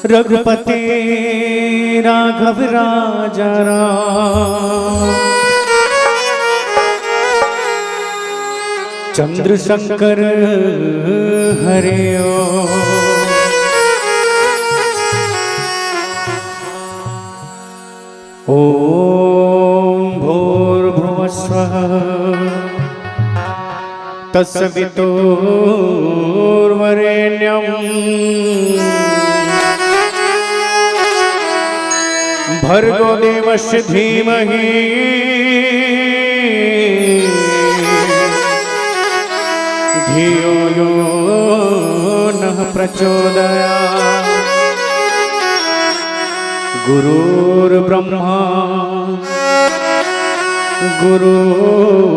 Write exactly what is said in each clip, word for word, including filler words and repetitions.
रघुपति राघव राजा राम, चंद्रशंकर हरे ओम। ओम भूर्भुवः स्वः तत्सवितुर्वरेण्यं भर्गो देवस्य धीमहि धियो यो नः प्रचोदयात्। गुरुर्ब्रह्मा गुरुर्विष्णु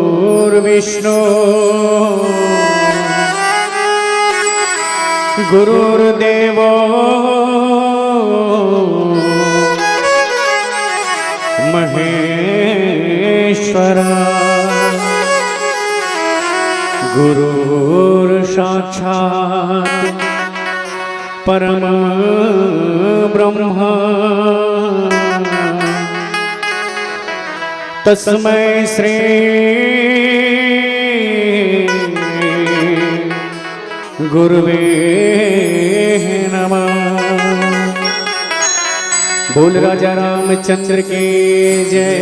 गुरुर्देवो महेश्वरा, गुरुर्साक्षात् परम ब्रह्मा तस्मै श्री गुरुवे नमः। बोल राजा रामचंद्र की जय।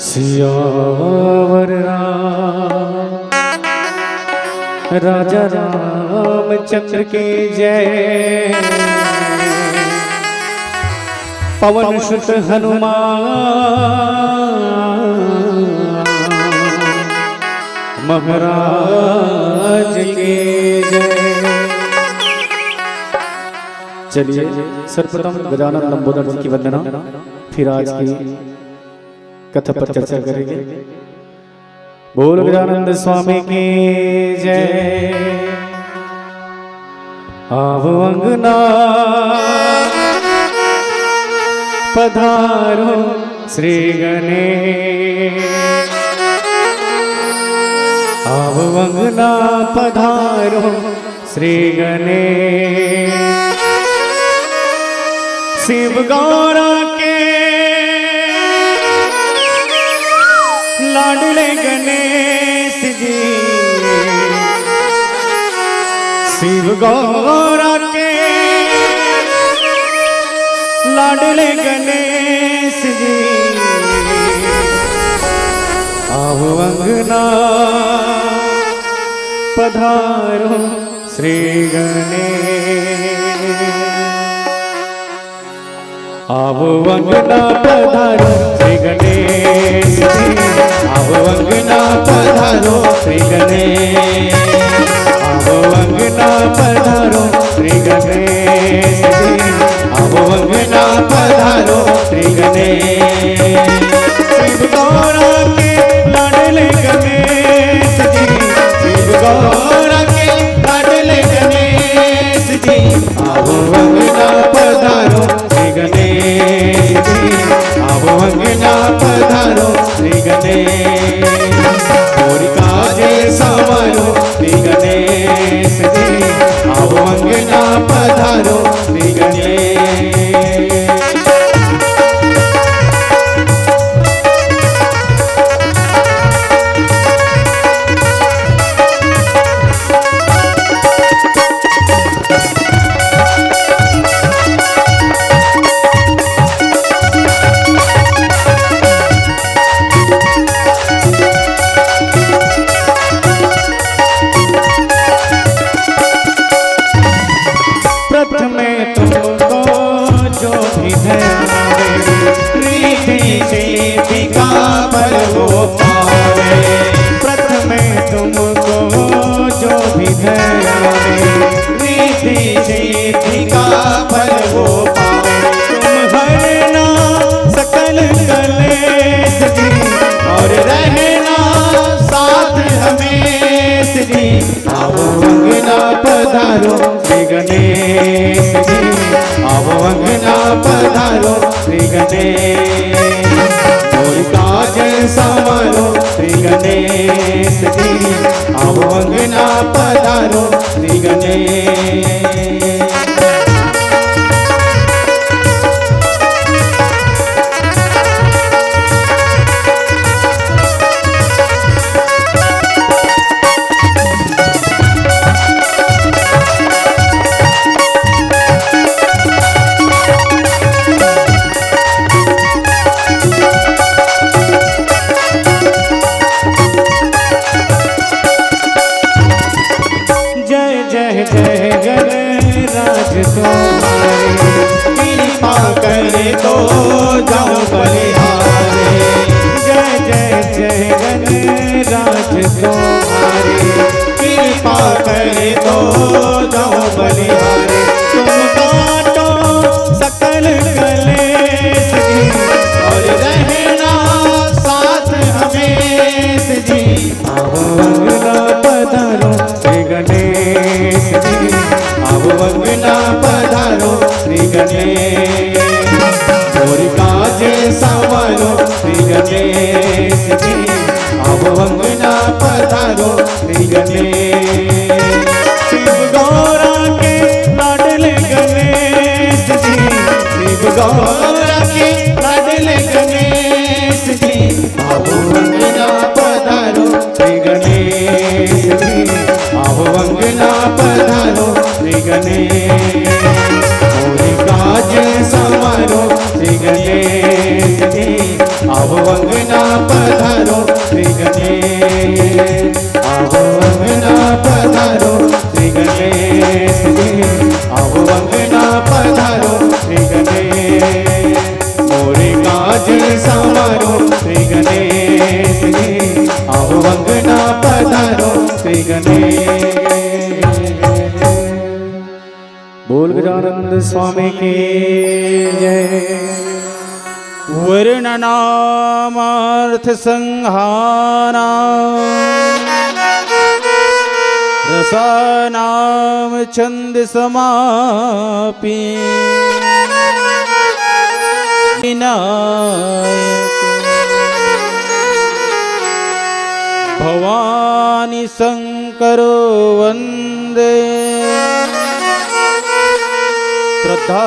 सियावर राम राजा रामचंद्र की जय। पवन सुत हनुमान महाराज की जय। चलिए, सर्वप्रथम गजानन लंबोदर जी की वंदना, फिर आज की कथा पर चर्चा करेंगे। बोल गजानंद स्वामी की जय। आवो अंगना पधारो श्री गणेश, आवो अंगना पधारो श्री गणेश। शिव गौरा के लाडले गणेश जी, शिव गौरा के लाडले गणेश जी, आवो अंगना पधारो श्री गणेश। आवो अंगना पधारो श्री गणेश जी, आवो अंगना पधारो श्री गणेश, आवो अंगना पधारो श्री गणेश जी, आवो अंगना पधारो श्री गणेश। शिव गौरा के लाडले गणेश जी, शिव गौरा के लाडले गणेश जी, आवो अंगना पधारो श्री गणेश जी, आवो अंगना पधारो श्री गणेश। मोर काज संवारो श्री गणेश जी, आवो अंगना पधारो श्री गणेश। प्रथम तुमको जो भी धन रिद्धि सिद्धि का फल वो पावे। प्रथम तुमको जो भी धन रिद्धि सिद्धि का फल वो पावे। तुम हरना सकल कलेश जी, और रहना साथ हमेश जी। आवो अंगना पधारो श्री गणेश जी, आवो अंगना पधारो श्री गणेश। मोर काज संवारो श्री गणेश जी, आवो अंगना पधारो श्री गणेश। जय जय जय गणराज तुम्हारे, कृपा कर दो जाओ बलिहारे। जय जय जय गणराज तुम्हारे, कृपा कर दो जाओ बलिहारे। तुम काटो सकल कलेश जी, और रहना साथ हमेश जी। आवो अंगना पधारो श्री गणेश जी, आवो अंगना पधारो श्री गणेश। मोर काज संवारो श्री गणेश जी, आवो अंगना पधारो श्री गणेश। शिव गौरा के लाडले गणेश जी, शिव गौरा के लाडले गणेश जी, आवो अंगना पधारो श्री गणेश जी, आवो अंगना पधारो श्री गणेश। मोर काज संवारो श्री गणेश जी, आवो अंगना पधारो श्री गणेश, आहो अंगना पधारो श्री गणेश जी, आहो अंगना पधारो श्री गणेश, मोरे काज संवारो श्री गणेश जी, आहो अंगना पधारो श्री गणेश। बोल गजानंद स्वामी की जय। वरण नामार्थ संहारा, रसानाम छंद समापी, विनायक भवानी शंकरो वंदे, श्रद्धा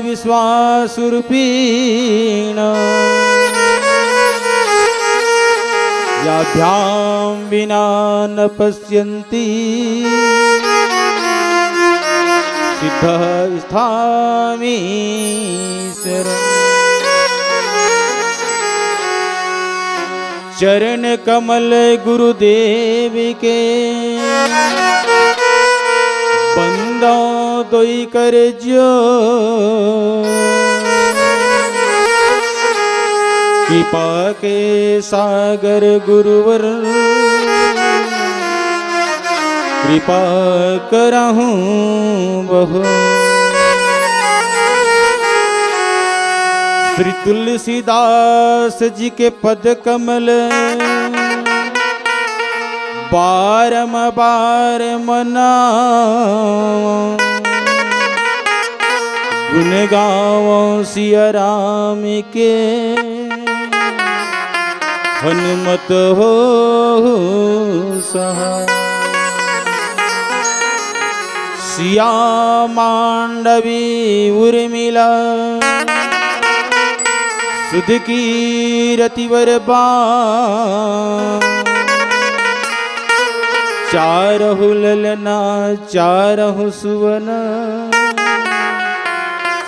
विश्वास रूपीण, याभ्याम विना न पश्यन्ति, सिद्ध स्थामी शरण। चरण कमल गुरुदेव के, बंदो दोई कर जो, कृपा के सागर गुरुवर, कृपा करहूँ बहु। श्री तुलसीदास जी के पद कमल, बारम बार मना, गुण गावो सिया राम के, हनुमत हो सहाय। सिया मांडवी उर्मिला, सुध कीरति वर बान। चारहु ललना चारहु सुवन,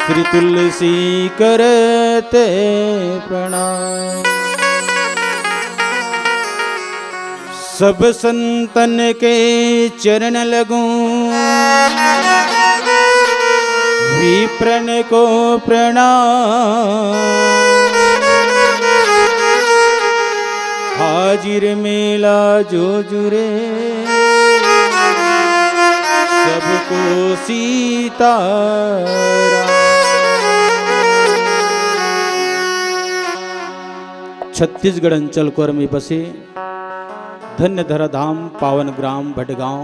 श्री तुलसी करते प्रणाम। सब संतन के चरण लगूं, विप्रन को प्रणाम। हाजिर मेला जो जुरे, सबको सीताराम। छत्तीसगढ़ अंचल कोर में बसे धन्य धरा धाम पावन ग्राम भटगांव,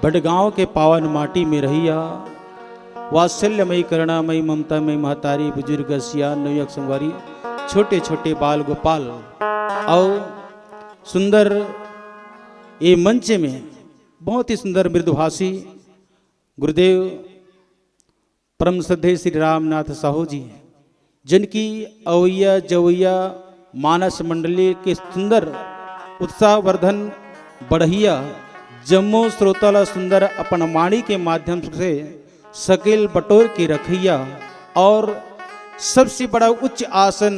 भटगांव के पावन माटी में रहिया, वात्सल्यमयी, करुणामयी, ममतामयी महतारी, बुजुर्ग, सियान, नवयुवक, संगवारी, छोटे छोटे बाल गोपाल, अउ सुंदर ये मंच में बहुत ही सुंदर मृदुभाषी गुरुदेव परम श्रद्धेय श्री रामनाथ साहू जी, जिनकी अवैया जवैया मानस मंडली के सुंदर उत्साहवर्धन बढ़िया जम्मो श्रोता ला सुंदर अपन वाणी के माध्यम से सकेल बटोर के रखिया, और सबसे बड़ा उच्च आसन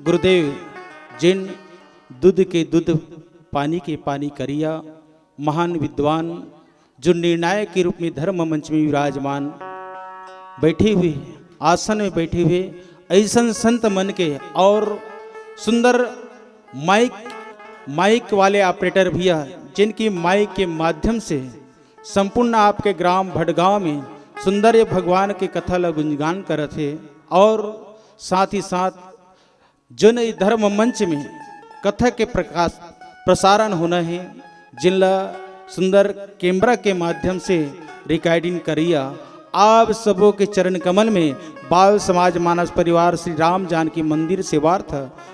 गुरुदेव, जिन दूध के दूध, पानी के पानी करिया, महान विद्वान, जो निर्णायक के रूप में धर्म मंच में विराजमान बैठे हुए, आसन में बैठे हुए ऐसन संत मन के, और सुंदर माइक, माइक वाले ऑपरेटर भैया, जिनकी माइक के माध्यम से संपूर्ण आपके ग्राम भटगांव में सुंदर ये भगवान के कथा ला गुंजगान करत हे, और साथ ही साथ जोन ये धर्म मंच में कथा के प्रकाश, प्रसारण होना है, जिनला सुंदर कैमरा के माध्यम से रिकॉर्डिंग करिया, आप सबों के चरण कमल में बाल समाज मानस परिवार श्री राम जानकी मंदिर सेवार्थ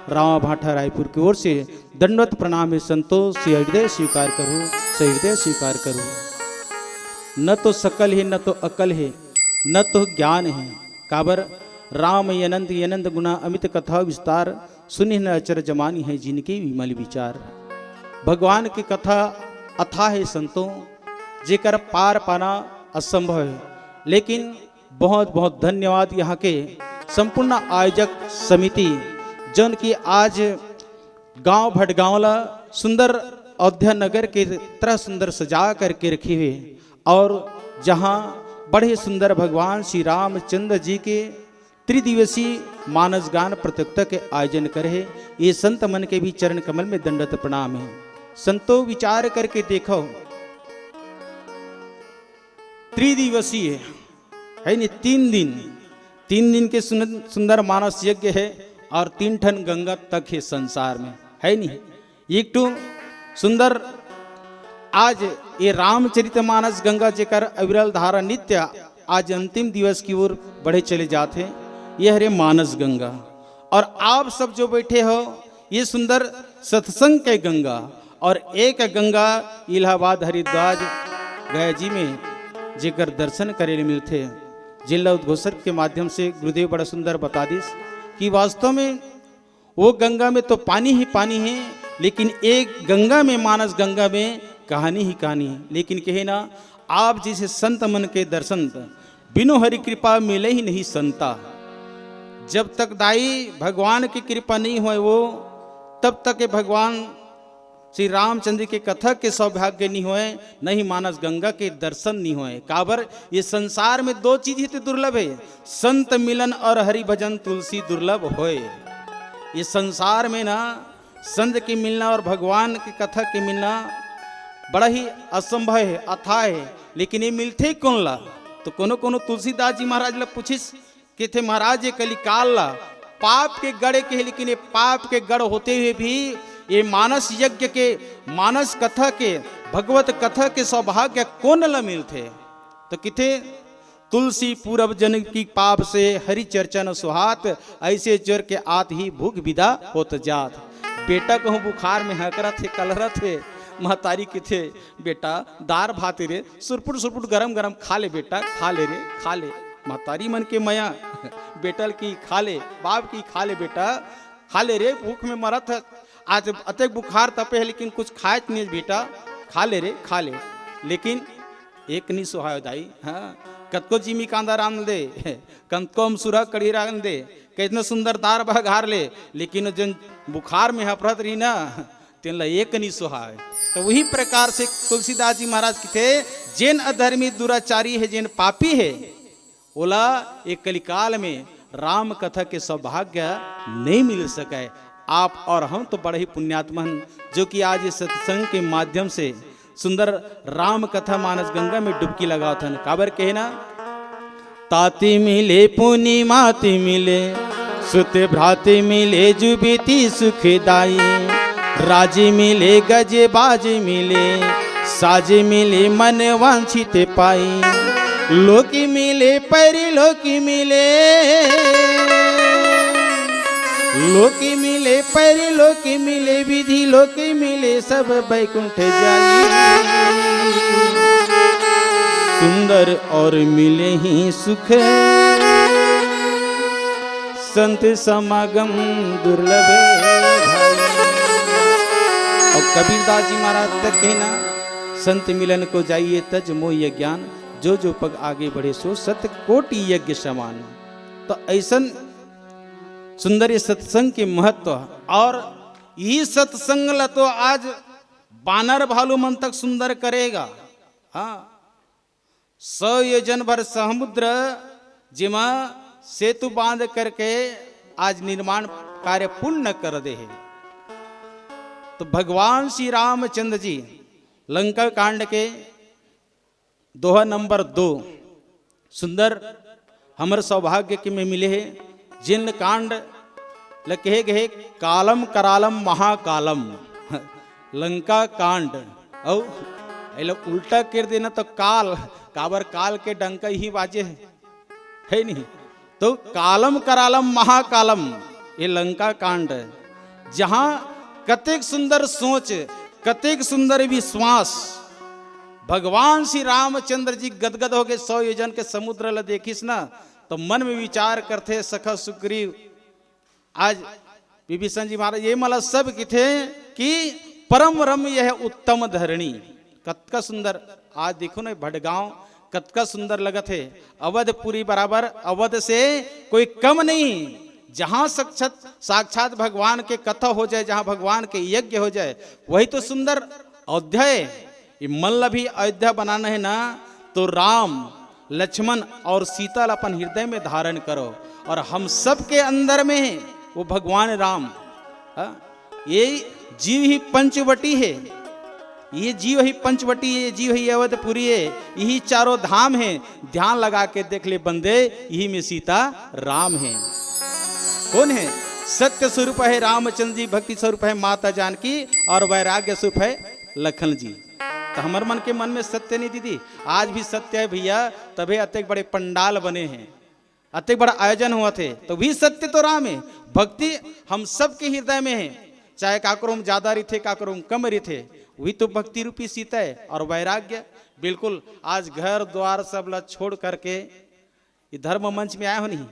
रामा भाटा रायपुर की ओर से दंडवत प्रणाम है संतों, सहृदय स्वीकार करो, सहृदय स्वीकार करो। न तो सकल है, न तो अकल है, न तो ज्ञान है। काबर राम अनंत अनंत गुना अमित कथा विस्तार, सुनिह न अचरज मानिहैं जिनके विमल विचार। भगवान की कथा अथाह है संतों, जेकर पार पाना असंभव है, लेकिन बहुत बहुत धन्यवाद यहाँ के संपूर्ण आयोजक समिति, जौन कि आज गांव भटगांव ला सुंदर अयोध्या नगर के तरह सुंदर सजा करके रखे हुए, और जहां बड़े सुंदर भगवान श्री रामचंद्र जी के त्रिदिवसीय मानस गान प्रतियोगिता के आयोजन करे हे। ये संत मन के भी चरण कमल में दंडवत प्रणाम हे। संतो, विचार करके देखो, त्रिदिवसीय हे नी, तीन दिन, तीन दिन के सुन-, सुंदर मानस यज्ञ हे और तीन ठन गंगा तक हे संसार में, हे नी। एक ठो सुंदर आज ये रामचरित मानस गंगा जेकर अविरल धारा नित्य आज अंतिम दिवस की ओर बढ़े चले जात हे। ये हरे मानस गंगा, और आप सब जो बैठे हो, ये सुंदर सत्संग के गंगा, और एक गंगा इलाहाबाद, हरिद्वार, गया जी में जेकर दर्शन करे ले मिलथे, जिनला उद्घोषक के माध्यम से गुरुदेव बड़ा सुंदर बता दिस कि वास्तव में वो गंगा में तो पानी ही पानी हे, लेकिन एक गंगा में, मानस गंगा में कहानी ही कहानी हे। लेकिन कहे ना, आप जैसे संत मन के दर्शन बिनु हरि कृपा मिले ही नहीं संता। जब तक दाई भगवान की कृपा नहीं होय वो, तब तक ये भगवान श्री रामचंद्र के कथा के सौभाग्य नहीं होय, नहीं मानस गंगा के दर्शन नहीं होय। काबर ये संसार में दो चीज ही तो दुर्लभ हे, संत मिलन और हरि भजन तुलसी दुर्लभ होय। ये संसार में ना संत के मिलना और भगवान के कथा के मिलना बड़ा ही असंभव हे, अथाह हे। लेकिन ये मिलथे कोन ला? तो कोनो कोनो तुलसीदास जी महाराज ला पूछिस, कथे महाराज ये कलिकाल ला पाप के गढ़ के हे, लेकिन ये पाप के गढ़ होते हुए भी ये मानस यज्ञ के, मानस कथा के, भगवत कथा के सौभाग्य कोन ला मिलथे? तो कथे, तुलसी पूरब जन की पाप से, हरि चर्चा न सुहात, ऐसे चोर के आत ही भूख विदा होत जात। बेटा कहूँ बुखार में हकरत हे, कलरत हे, महतारी कथे, बेटा दार भात रे, सुरपुट सुरपुट गरम गरम खा ले बेटा, खा ले रे, खा ले। महतारी मन के मया, बेटा ल की खा ले, बाप की खा ले बेटा, खा ले रे, भूख में मरत हे। आज अतेक बुखार तपे हे, लेकिन कुछ खाए नहीं बेटा, खा ले रे, खा ले। लेकिन एक नहीं सुहाय दाई, हाँ, कतको जिमी कांदा रांध दे, कतको अमसुरा कढ़ी रांध दे, कितना सुंदर दार बघार ले, लेकिन जन बुखार में हफरत रही ना, तेन ला एक नहीं सुहाय। तो वही प्रकार से तुलसीदास जी महाराज कथे, जेन अधर्मी दुराचारी हे, जेन पापी हे, ओला ये कलिकाल में राम कथा के सौभाग्य नहीं मिल सके। आप और हम तो बड़े ही पुण्यात्मा हन, जो कि आज इस सत्संग के माध्यम से सुंदर राम कथा मानस गंगा में डुबकी लगावत हन। काबर कहे ना, ताती मिले पुनि माती मिले, सुत भ्राती मिले जुबिती सुखदाई। राजी मिले गजे बाजी मिले, साजी मिले मन वांछित पाई। लोकी मिले परी लोकी मिले, लोकी मिले परी लोकी मिले, विधि लोकी मिले सब बैकुंठ जाई। सुंदर और मिले ही सुख, संत समागम दुर्लभ भाई। और कबीरदास जी महाराज तक कहना, संत मिलन को जाइए तज मोय अज्ञान, जो जो पग आगे बढ़े सो सत कोटि यज्ञ समान। तो ऐसन सुंदर ये सत्संग के महत्व, और ये सत्संग ला तो आज बानर भालू मन तक सुंदर करेगा। हाँ, सौ योजन भर समुद्र, जेमा सेतु बांध करके आज निर्माण कार्य पूर्ण कर दे हे। तो भगवान श्री रामचंद्र जी लंका कांड के दोहा नंबर दो, सुंदर हमर सौभाग्य के में मिले हे, जिन कांड ल कहे गए कालम करालम महाकालम, लंका कांड, अउ एला उल्टा कर देना तो काल, काबर काल के डंका ही बाजे हे, हे नहीं? तो कालम करालम महाकालम, ये लंका कांड, जहां कतेक सुंदर सोच, कतेक सुंदर विश्वास। भगवान श्री रामचंद्र जी गदगद हो गए, सौ योजन के समुद्र ल देखिस ना, तो मन में विचार करथे, सखा सुग्रीव, आज विभीषण जी महाराज ये मला सब किथे कि परम रम यह उत्तम धरणी। कतका सुंदर, आज देखो ना भटगांव कतका सुंदर लगत हे, अवधपुरी बराबर, अवध से कोई कम नहीं। जहाँ साक्षात साक्षात भगवान के कथा हो जाए, जहाँ भगवान के यज्ञ हो जाए, वही तो सुंदर अयोध्या है। ये मन ला भी अयोध्या बनाना है ना, तो राम, लक्ष्मण और सीता ला अपन हृदय में धारण करो। और हम सबके अंदर में है वो भगवान राम। हाँ? ये जीव ही पंचवटी है, ये जीव ही पंचवटी है, ये जीव ही अवधपुरी है, यही चारों धाम है। ध्यान लगा के देख ले बंदे, यही में सीता राम है। कौन है? सत्य स्वरूप है रामचंद्र जी, भक्ति स्वरूप है माता जानकी, और वैराग्य स्वरूप है लखन जी। तो हमर मन के मन में सत्य नहीं दीदी, आज भी सत्य है भैया, तभे अतेक बड़े पंडाल बने हैं, अतेक बड़ा आयोजन हुआ थे, तो भी सत्य तो राम है। भक्ति हम सबके हृदय में है, चाहे काकरो में ज्यादा रहिथे, काकरो में कम रहिथे, वही तो भक्ति रूपी सीता है। और वैराग्य, बिल्कुल आज घर द्वार सब ला छोड़ करके ये धर्म मंच में आए हो नहीं,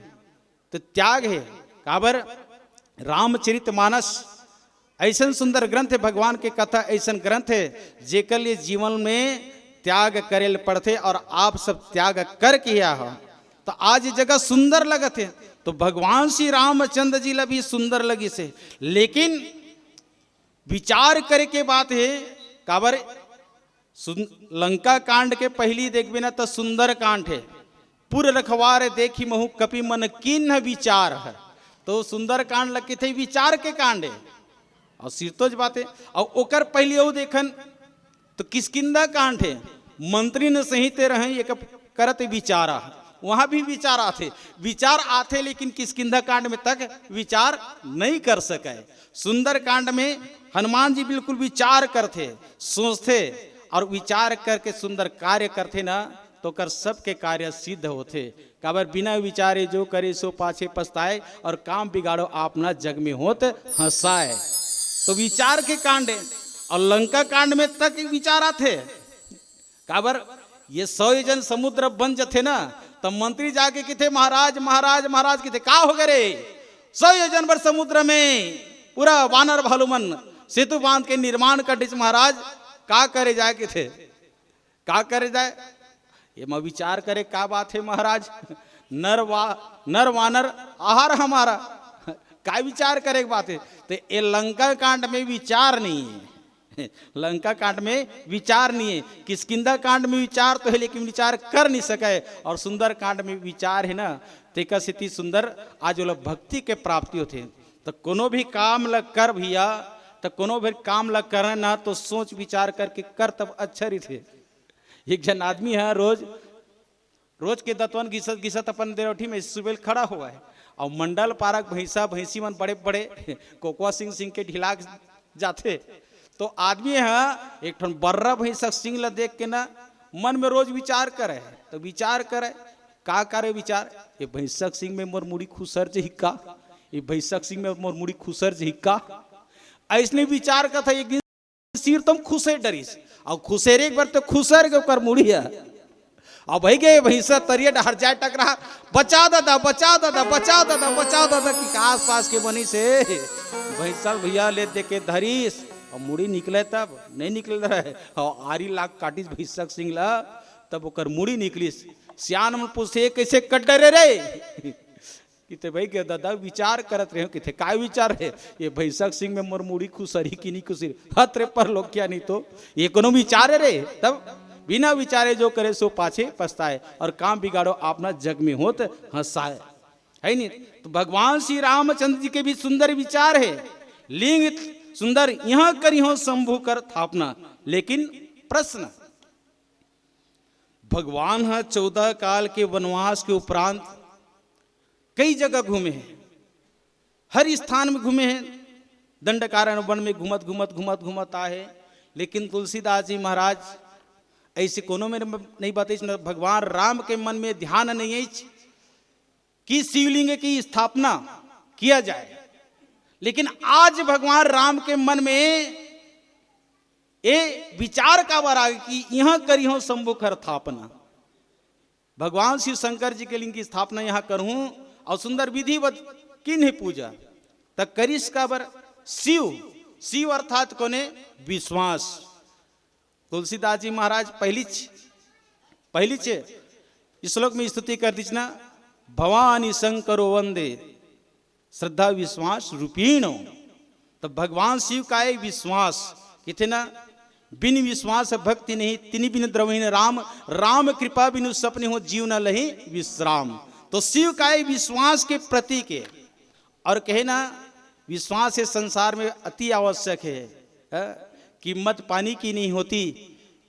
तो त्याग है। काबर? रामचरित मानस ऐसन सुंदर ग्रंथ है, भगवान के कथा ऐसन ग्रंथ है, जेकर लिए जीवन में त्याग करे ल पड़थे, और आप सब त्याग करके ही आए हो। तो आज ये जगह सुंदर लगत है, तो भगवान श्री रामचंद्र जी ला भी सुंदर लगिस हे, लेकिन विचार करे के बात है। काबर? सुन-, लंका कांड के पहली देखबे ना, तो सुंदर कांड है, पुर रखवार देखि महु कपि मन कीन्ह विचार है। तो सुंदर कांड ल किथे विचार के कांड है, और सिरतोज बात है। और ओकर पहली अउ देखन तो किष्किंधा कांड है, मंत्री न सहिते रहे एक करत विचारा, वहां भी विचार आथे, विचार आथे, लेकिन किष्किंधा कांड में तक विचार नहीं कर सके। सुंदर कांड में हनुमान जी बिल्कुल विचार करथे, सोचथे, और विचार करके सुंदर कार्य करथे ना, तो कर सबके कार्य सिद्ध होथे। काबर? बिना विचारे जो करे सो पाछे पछताए, और काम बिगाड़ो आपना जग में होत हंसाए। तो विचार के कांड है, और लंका कांड में तक विचार आथे। काबर? ये सौ योजन समुद्र बन जथे ना, तब मंत्री जाके किथे, महाराज, महाराज, महाराज, किथे का हो गए रे? सौ योजन बर समुद्र में पूरा वानर भालू मन सेतु बांध के निर्माण कर दिस महाराज, का करे जाए किथे, का करे जाए? ये मैं विचार करे का बात है महाराज, नर वा नर वानर आहार हमारा, का विचार करे के बात है? तो ये लंका कांड में विचार नहीं है। लंका कांड में विचार नहीं है, किष्किंधा कांड में विचार तो है, लेकिन विचार कर नहीं सके। और सुंदर कांड में विचार है ना, तेकर सेती सुंदर आज ओला भक्ति के प्राप्ति होथे। तो कोनो भी काम ल कर भैया, तो कोनो भी काम ल करे ना, तो सोच विचार करके कर, तब अच्छा रहिथे। एक झन आदमी है, रोज रोज के दतवन घिसत घिसत अपन देरौठी में सुबेल खड़ा हुआ है, और मंडल पारक भैंसा भैंसी मन बड़े बड़े कोकवा सिंग सिंग के ढिला जाथे। तो आदमी ह एक ठन बर्रा भैंसा सिंग ला देख के ना मन में रोज विचार करे, तो विचार करे, का करे विचार? ये भैंसा सिंग में मोर मुड़ी खुसर जही का? ये भैंसा सिंग में मोर मुड़ी खुसर जही का? ऐसने विचार करत हे एक दिन सिर तम खुसेर डरिस, अउ खुसेरे एक बार तो खुसर के ओकर मुड़िया। अब भाई गए भैंसा तरिया डहर जाए टकरा, बचा दादा, बचा दादा, बचा दादा, बचा दादा की आसपास के बनी से भैंसा भैया ले दे के धरिस, और मुड़ी निकले तब नहीं निकल रहे, और आरी लाग काटिस भैंसा सिंग ला, तब ओकर मुड़ी निकलिस। सियान मन पूछे, "ये कैसे कट डरे रे?" किथे भाई के दादा विचार करत रहे हो, किथे काय विचार है? ये भैंसा सिंग में मोर मुड़ी खुसरी कि नहीं खुसरी? हत रे पर लोग क्या नहीं तो, ये कोनो विचार है रे? तब बिना विचारे जो करे सो पाछे पछताए, और काम बिगाड़ो आपना जग में होत हंसाए, है नहीं? तो भगवान श्री रामचंद्र जी के भी सुंदर विचार है, लिंग सुंदर यहाँ करी हो शंभु कर स्थापना, लेकिन प्रश्न, भगवान ह चौदह काल के वनवास के उपरांत कई जगह घूमे हैं, हर स्थान में घूमे हैं। दंडकारण्य वन में घूमत घूमत घूमत घूमत आए, लेकिन तुलसीदास जी महाराज ऐसे कोनो में नहीं बताइस, न भगवान राम के मन में ध्यान नहीं है कि शिवलिंग की स्थापना किया जाए। लेकिन आज भगवान राम के मन में ये विचार काबर आगे कि यहाँ करी हो शंभु कर स्थापना। भगवान शिव शंकर जी के लिंग की स्थापना यहाँ करहूँ और सुंदर विधिवत किन्हें पूजा। त करिस काबर? शिव, शिव अर्थात कोने? विश्वास। तुलसीदास जी महाराज पहली च-, पहली चे श्लोक में स्तुति कर दीजिए ना, "भवानी शंकरो वंदे, श्रद्धा विश्वास रूपीण हो। तो भगवान शिव का एक विश्वास, किथे ना, बिन विश्वास भक्ति नहीं, तिनि बिन द्रवहीन राम, राम कृपा बिनु सपने हो, जीव न लही विश्राम। तो शिव का एक विश्वास के प्रतीक है। और कहे ना, विश्वास इस संसार में अति आवश्यक है, है? कीमत पानी की नहीं होती,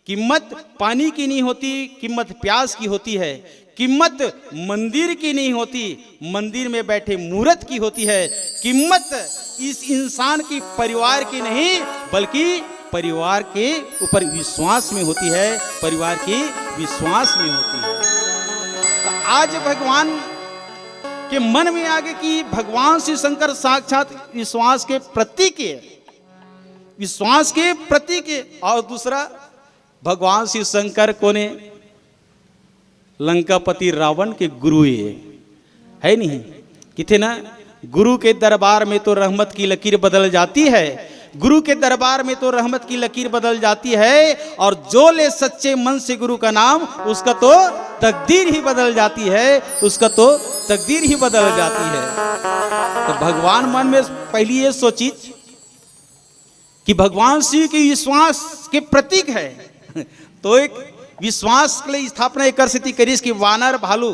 कीमत पानी की नहीं होती, कीमत प्यास की होती है, कीमत मंदिर की नहीं होती, मंदिर में बैठे मूर्त की होती है, कीमत इस इंसान की परिवार की नहीं, बल्कि परिवार के ऊपर विश्वास में होती है, परिवार की विश्वास में होती है। तो आज भगवान के मन में आगे कि भगवान शिव शंकर साक्षात विश्वास के प्रतीक है, विश्वास के प्रतीक है। और दूसरा, भगवान शिव शंकर कोने? लंकापति रावण के गुरु ये है नहीं? किथे ना, गुरु के दरबार में तो रहमत की लकीर बदल जाती है, गुरु के दरबार में तो रहमत की लकीर बदल जाती है। और जो ले सच्चे मन से गुरु का नाम, उसका तो तकदीर ही बदल जाती है, उसका तो तकदीर ही बदल जाती है। तो भगवान मन में पहली ये सोची कि भगवान शिव के विश्वास के प्रतीक है। तो एक विश्वास के लिए स्थापना एकर सेती करिस कि वानर भालू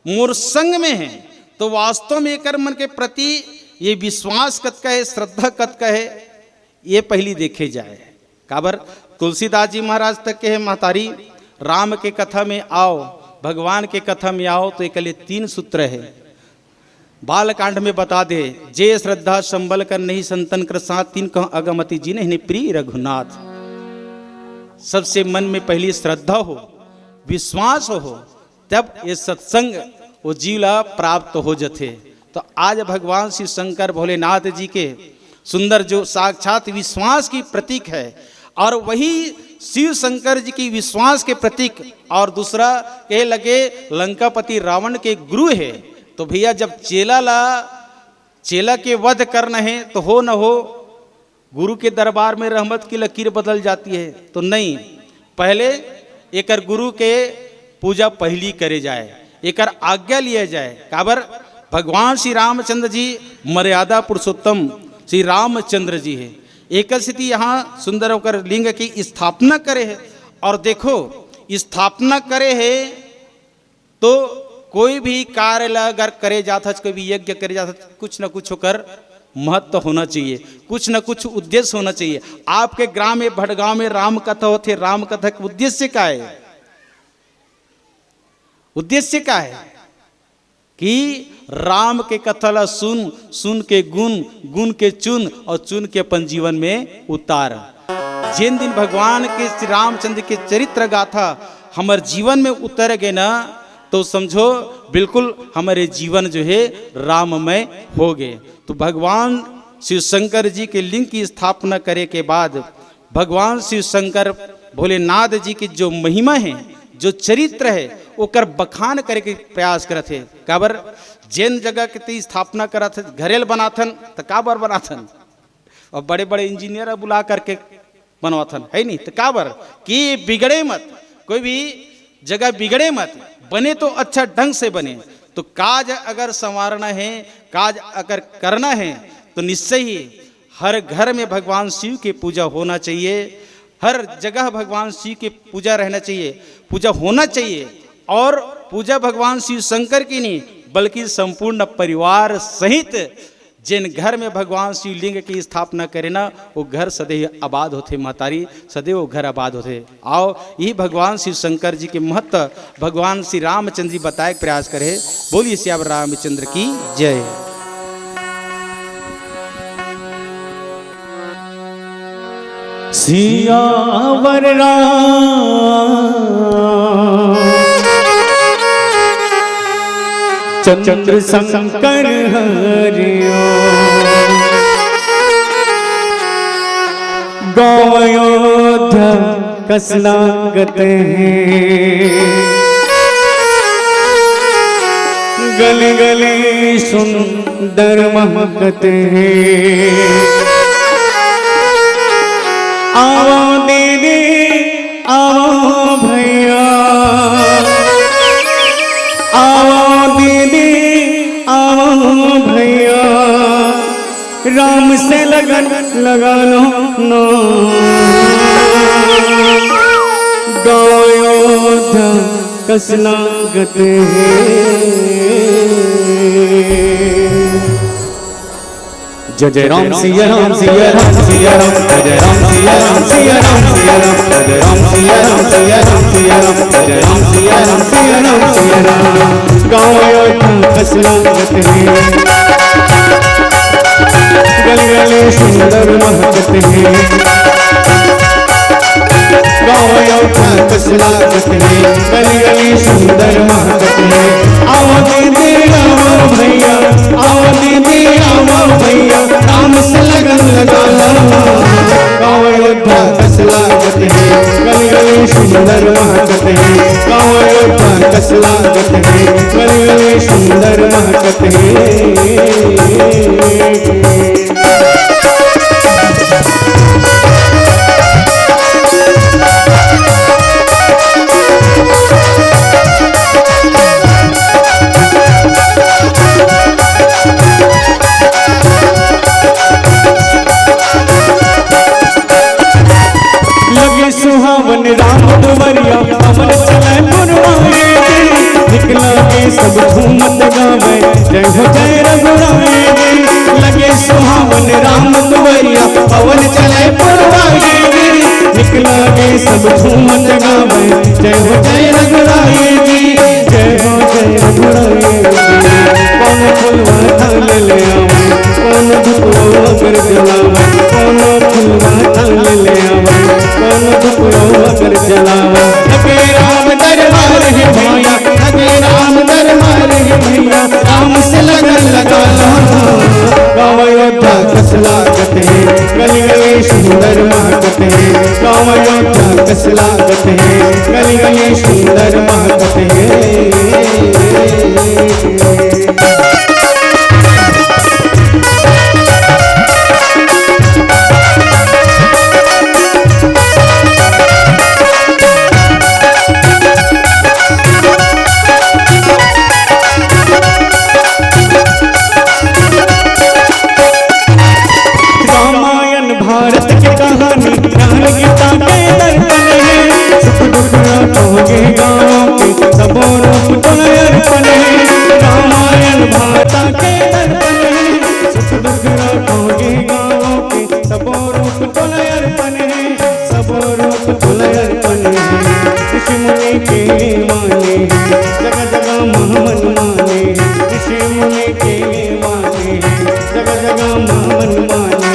मोर संग में है। तो वास्तव में एकर मन के प्रति ये विश्वास कतका है, श्रद्धा कतका है, ये पहली देखे जाए। काबर? तुलसीदास जी महाराज तक के है, महतारी, राम के कथा में आओ, भगवान के कथा में आओ, तो एक लिए तीन सूत्र है। बालकांड में बता दे, जे श्रद्धा संबल कर नहीं, संतन कर साथ, तिन कह अगमति जिनहि प्रिय रघुनाथ। सबसे मन में पहली श्रद्धा हो, विश्वास हो, तब ये सत्संग वो जीव ला प्राप्त हो जथे। तो आज भगवान शिव शंकर भोलेनाथ जी के सुंदर जो साक्षात विश्वास की प्रतीक है, और वही शिव शंकर जी की विश्वास के प्रतीक, और दूसरा कहे लगे लंकापति रावण के गुरु है। तो भैया, जब चेला ला, चेला के वध करना है, तो हो न हो गुरु के दरबार में रहमत की लकीर बदल जाती है, तो नहीं, पहले एकर गुरु के पूजा पहली करे जाए, एकर आज्ञा लिए जाए। काबर? भगवान श्री रामचंद्र जी मर्यादा पुरुषोत्तम श्री रामचंद्र जी है। एकर सेती यहाँ सुंदर होकर लिंग की स्थापना करे है। और देखो, स्थापना करे है तो कोई भी कार्य ला अगर करे जात हच, कोई भी यज्ञ करे जात हच, कुछ न कुछ ओकर महत्व होना चाहिए, कुछ न कुछ उद्देश्य होना चाहिए। आपके ग्राम में, भटगांव में राम कथा होथे, राम कथा के उद्देश्य का है? उद्देश्य का है कि राम के कथा ला सुन, सुन के गुन, गुन के चुन और चुन के अपन जीवन में उतार। जेन दिन भगवान के श्री रामचंद्र के चरित्र गाथा हमर जीवन में उतर गे ना, तो समझो बिल्कुल हमरे जीवन जो है राममय हो गे। तो भगवान शिव शंकर जी के लिंग की स्थापना करे के बाद भगवान शिव शंकर भोलेनाथ जी की जो महिमा है, जो चरित्र है, ओकर बखान करे के प्रयास करत हे। काबर? जेन जगह के ते स्थापना करत हे, घरेल बनाथन, त काबर बनाथन? और बड़े-बड़े इंजीनियर बुला करके बनवाथन, है नहीं? त काबर? कि बिगड़े मत, कोई भी जगह बिगड़े मत, बने तो अच्छा ढंग से बने। तो काज अगर संवारना है, काज अगर करना है, तो निश्चय ही हर घर में भगवान शिव की पूजा होना चाहिए, हर जगह भगवान शिव की पूजा रहना चाहिए, पूजा होना चाहिए। और पूजा भगवान शिव शंकर की नहीं, बल्कि संपूर्ण परिवार सहित जिन घर में भगवान शिवलिंग की स्थापना करे ना, वो घर सदैव आबाद होथे महतारी, सदैव वो घर आबाद होथे। आओ, यही भगवान शिव शंकर जी के महत्व, भगवान श्री रामचंद्र जी बताए के प्रयास करे। बोलिए सियावर रामचंद्र की जय। सियावर राम चंद्र शंकर हरिओ। गाँव अयोध्या कस लागत हे, गली गली सुंदर महकत हे। आवो दीदी, आवो भैया, आवो दीदी, आवो भैया। से लगन लगा लो ना। गाँव अयोध्या कस लागत हे। जय जय राम सिया राम सिया राम सिया राम, जय जय राम सिया राम सिया राम सिया राम, जय जय राम सिया राम सिया राम सिया राम, जय जय राम सिया राम सिया राम सिया राम। गाँव अयोध्या कस लागत हे, गली गली सुंदर महकत हे। गाँव अयोध्या कस लागत हे, गली गली सुंदर महकत हे। आओ दीदी, आओ भैया, आओ दीदी, आओ भैया, राम से लगन लगा लो। गाँव अयोध्या कस लागत हे, गली गली सुंदर महकत हे। गाँव अयोध्या कस लागत हे, गली गली सुंदर महकत हे। लगे सुहावन राम दुवरिया, पवन चले पुरवाए रे। निकला के सब झूमत गावे, जय हो जय रघुराए रे। लगे सुहावन राम दुवरिया, पवन चले पुरवाए रे। निकला के सब झूमत गावे, जय हो जय रघुराए जी, जय हो जय रघुराए जी। कौन फुलवा थाल ले आवे, कौन धुपवा अगर जलावे, कौन फुलवा थाल ले आवे, कौन धुपवा अगर जलावे। लगे राम दरबार हे भैया, लगे राम दरबार हे भैया, राम से लगन लगा लो। गाँव अयोध्या कस लागत हे, गली गली सुंदर महकत हे। गाँव अयोध्या कस लागत हे, गली गली सुंदर महकत हे। रामायण भारत के कहानी, ज्ञान गीता के दर्पण हे। सुख दुख ना कहोगे गाँव के, सबो रूप तोला अर्पण हे। रामायण भारत के दर्पण हे। सुख दुख ना कहोगे गाँव के, सबो रूप तोला अर्पण हे। सबो रूप तोला अर्पण हे। ऋषि मुनि के माने हे, जगह जगह महामन माने हे। ऋषि मुनि के माने हे, जगह जगह महामन माने हे।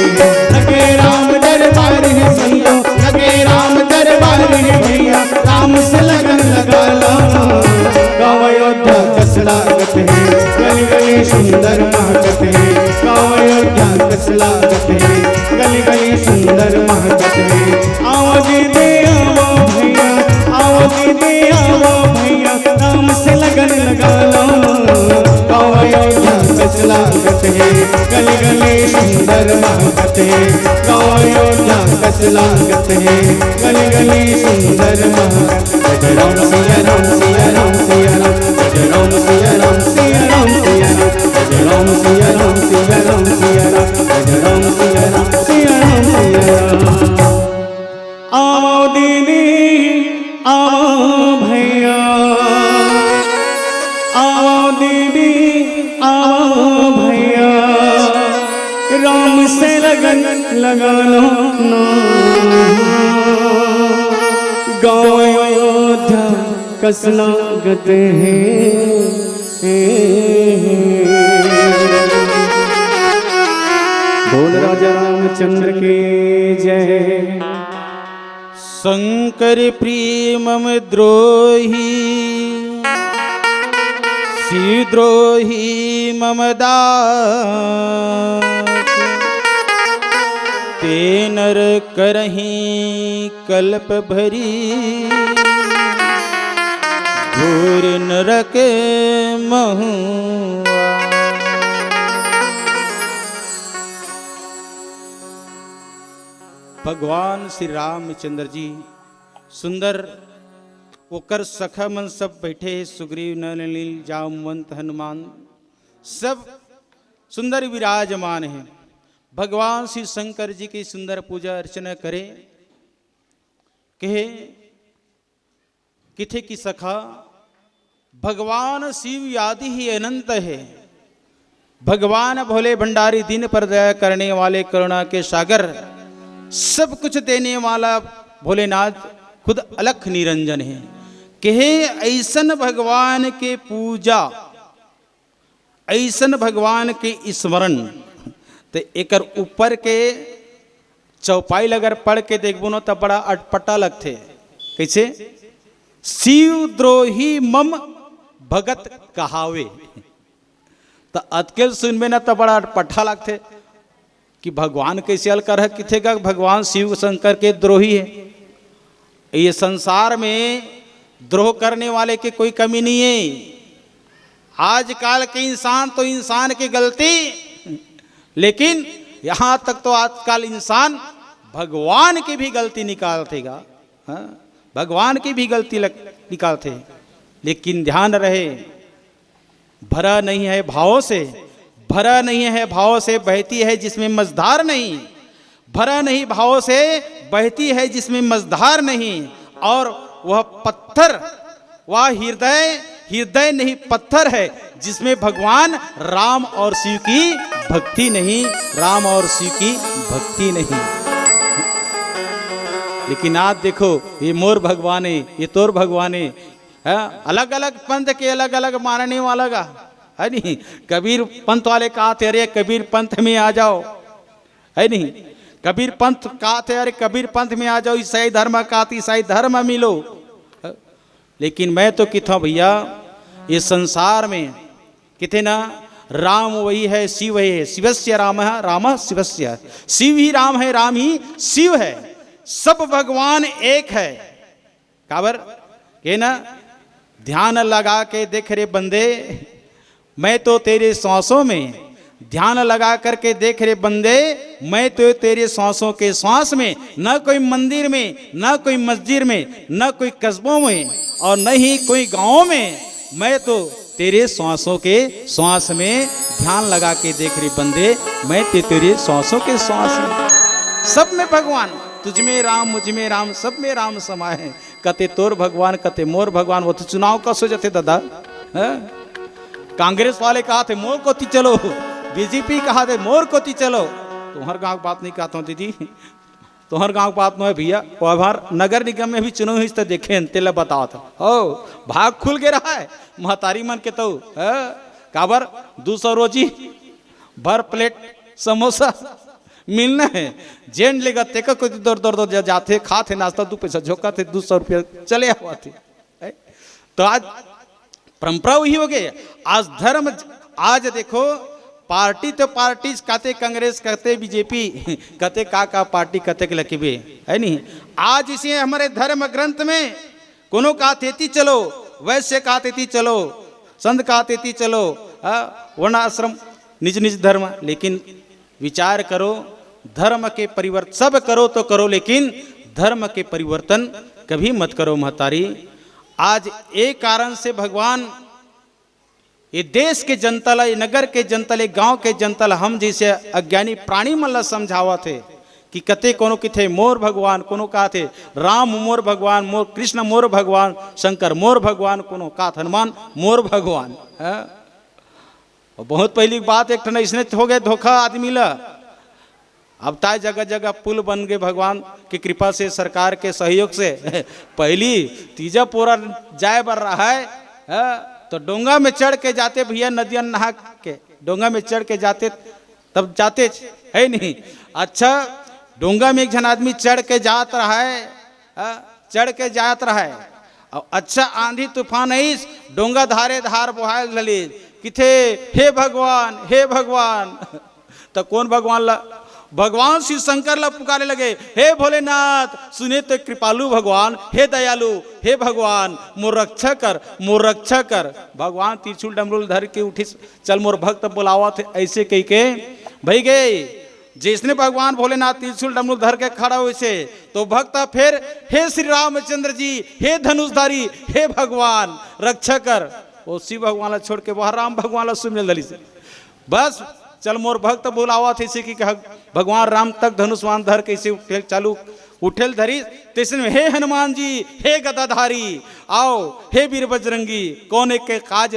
लगे राम दरबार हे सैया, लगे राम दरबार हे भैया, राम से लगन लगा लो। गाँव अयोध्या कस लागत हे, गली गली सुंदर महकत हे। गाँव अयोध्या कस लागत हे, गली गली सुंदर महकत हे। आओ दीदी, आओ भैया, आओ दीदी, आओ भैया, राम से लगन लगा लो। गाँव अयोध्या कस लागत हे, गली गली सुंदर महकत हे। गाँव अयोध्या कस लागत हे, गली गली सुंदर महकत। जय राम सिया राम सिया राम सिया राम, जय राम सिया राम सिया राम सिया राम, जय राम सिया राम सिया राम सिया राम, जय राम सिया राम सिया राम सिया राम। आओ दीदी, आओ भैया, आओ दीदी, आओ भैया, राम से लगन लगा लो ना। गाँव अयोध्या कस लागत हे। बोल राजा रामचंद्र की जय। शंकर प्रिय मम द्रोही, शिव द्रोही मम दास। ते नर करही कल्प भरी, घोर नरक महुआ। भगवान श्री रामचंद्र जी सुंदर, ओकर सखा मन सब बैठे, सुग्रीव, नल, नील, जामवंत, हनुमान, सब सुंदर विराजमान हे। भगवान शिव शंकर जी की सुंदर पूजा अर्चना करें। कहे, किथे की सखा, भगवान शिव आदि ही अनंत है। भगवान भोले भंडारी, दीन पर दया करने वाले, करुणा के सागर, सब कुछ देने वाला भोलेनाथ खुद अलख निरंजन है। कहे, ऐसन भगवान के पूजा, ऐसन भगवान के स्मरण, ते एकर ऊपर के चौपाई ल अगर पढ़ के देखबो न, त बड़ा अटपटा लगथे। कैसे? "शिव द्रोही मम भगत कहावे।" त अतके ल सुनबे न, त बड़ा अटपटा लगथे कि भगवान कैसे अलकर ह, किथे का भगवान शिव शंकर के द्रोही है। ये संसार में द्रोह करने वाले की कोई कमी नहीं है। आजकल के इंसान तो इंसान की गलती, लेकिन यहाँ तक तो आजकल इंसान भगवान की भी गलती निकालथेगा। हाँ, भगवान की भी गलती लग-, निकालथे। लेकिन ध्यान रहे, भरा नहीं है भावों से, भरा नहीं है भावों से, बहती है जिसमें मझधार नहीं। भरा नहीं भावों से, बहती है जिसमें मझधार नहीं। और वह पत्थर, वह हृदय, हृदय नहीं, पत्थर है, जिसमें भगवान राम और शिव की भक्ति नहीं, राम और शिव की भक्ति नहीं। लेकिन आज देखो, ये मोर भगवान है, ये तोर भगवान है, अलग अलग पंथ के अलग अलग मानने वाला का है नहीं। कबीर पंथ वाले कहा थे, "अरे कबीर पंथ में आ जाओ," है नहीं। कबीर पंथ कहा थे, "अरे कबीर पंथ में आ जाओ," ईसाई धर्म कहा थे, "ईसाई धर्म मिलो।" लेकिन मैं तो किथा भैया, ये संसार में किथे ना, राम वही है, शिव वही है, शिवस्य राम, राम शिवस्य, शिव ही राम है, राम ही शिव है, सब भगवान एक है। काबर? के ना, ध्यान लगा के देख रे बंदे, मैं तो तेरे सांसों में, ध्यान लगा करके देख रे बंदे, मैं तो तेरे सांसों के सांस में, ना कोई मंदिर में, ना कोई मस्जिद में, ना कोई कस्बों में और न ही कोई गांव में, मैं तो तेरे सांसों के सांस में। ध्यान लगा के देख रे बंदे, मैं तो तेरे सांसों के सांस में। सब में भगवान, तुझ में राम, मुझ में राम, सब में राम समाए हैं। कते तोर भगवान, कते मोर भगवान, वो तो चुनाव का सो जाते दादा। हैं? कांग्रेस वाले कहा थे मोर कोती चलो, बीजेपी कहा थे मोर कोती चलो। तुम्हार गांव की बात नहीं कहता हूँ दीदी, तुम्हार गांव की बात नहीं है भैया, वो हमार नगर निगम में भी चुनाव हुई तो देखे हैं, तेला बताओ था। ओ, भाग खुल के रहा है महतारी मन के तो, हैं? काबर? दो सौ रोजी, भर प्लेट समोसा मिलना है। जेन लेगा तेकर कोती दौड़ दौड़ दौड़ जा-, जाथे, खाथे नाश्ता, दू पैसा झोंकाथे, दो सौ रुपया चले आवाथे। है? तो आज परंपरा वही हो गई। आज धर्म, आज देखो, पार्टी तो पार्टी, कते कांग्रेस, कते बीजेपी, कते का का पार्टी, कते के लकीबे, है नहीं? आज इसे हमारे धर्म ग्रंथ में कोनो कहा तेती चलो, वैश्य कहा तेती चलो, संत कहा तेती चलो, हाँ, वर्णाश्रम, निज निज धर्म, लेकिन विचार करो, धर्म के परिवर्तन सब करो तो करो, लेकिन धर्म के परिवर्तन कभी मत करो महतारी। आज एक कारण से भगवान ये देश के जनता ला, ये नगर के जनता ला, ये गांव के जनता ला, हम जैसे अज्ञानी प्राणी मन ला समझावत हे कि कते कोनो किथे मोर भगवान, कोनो कहा थे राम मोर भगवान, मोर कृष्ण मोर भगवान, शंकर मोर भगवान, कोनो कहा थे हनुमान मोर भगवान। हैं? और बहुत पहली बात, एक ठन इसने हो गए धोखा आदमी ला। अब ताय जगह जगह पुल बन गए भगवान की कृपा से, सरकार के सहयोग से। पहली तीजा पोरा जाए बर रहा है, हैं? तो डोंगा में चढ़ के जाते भैया, नदिया नहा के डोंगा में चढ़ के जाते, तब जाते है नहीं। अच्छा, डोंगा में एक झन आदमी चढ़ के जात रहा है, हाँ, चढ़ के जात रहा है। और अच्छा आंधी तूफान आइस, डोंगा धारे धार बोहाय ललिस, किथे, "हे भगवान, हे भगवान।" तो कौन भगवान ला? भगवान शिव शंकर ला पुकारे लगे, "हे भोलेनाथ, सुने तो कृपालु भगवान, हे दयालु, हे भगवान, मोर रक्षा कर, मोर रक्षा कर।" भगवान त्रिशूल डमरू धर के उठिस, "चल मोर भक्त बुलावत हे," ऐसे कह के भई गए। जैसने भगवान भोलेनाथ त्रिशूल डमरू धर के खड़ा होइसे, तो भक्त फिर, "हे श्री रामचंद्र जी, हे धनुषधारी, हे भगवान, रक्षा कर।" वो शिव भगवान ला छोड़ के वह राम भगवान ला सुमिरन लगिस। बस चल मोर भक्त बुलावत हे, इसे कि कह, भगवान राम तक धनुष बाण धर के इसे उठेल चालू, उठेल धरी, तइसने में, "हे हनुमान जी, हे गदाधारी, आओ, हे वीर बजरंगी, कौन एक के काज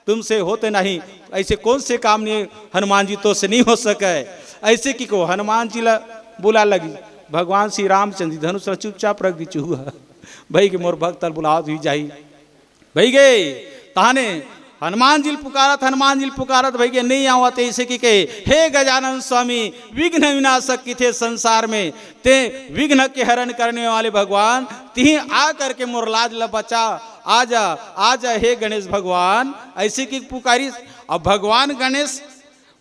तुमसे होते नहीं, ऐसे कौन से काम नहीं हनुमान जी तो से नहीं हो सके।" ऐसे कि को हनुमान जी ला बुला लगी, भगवान श्री रामचंद्र जी धनुष ला चुपचाप रख दी चूहा। भई के मोर भक्त ला बुलावत हुई जाही। भई गे, तहाने हनुमान जी ल पुकारत, हनुमान जी ल पुकारत, भई गे, नहीं आवत, ऐसे कि के, "हे गजानन स्वामी, विघ्न विनाशक किथे संसार में, ते विघ्न के हरण करने वाले भगवान, तिही आ करके मोर लाज ल बचा, आजा, आजा हे गणेश भगवान," ऐसे कि पुकारिस। अब भगवान गणेश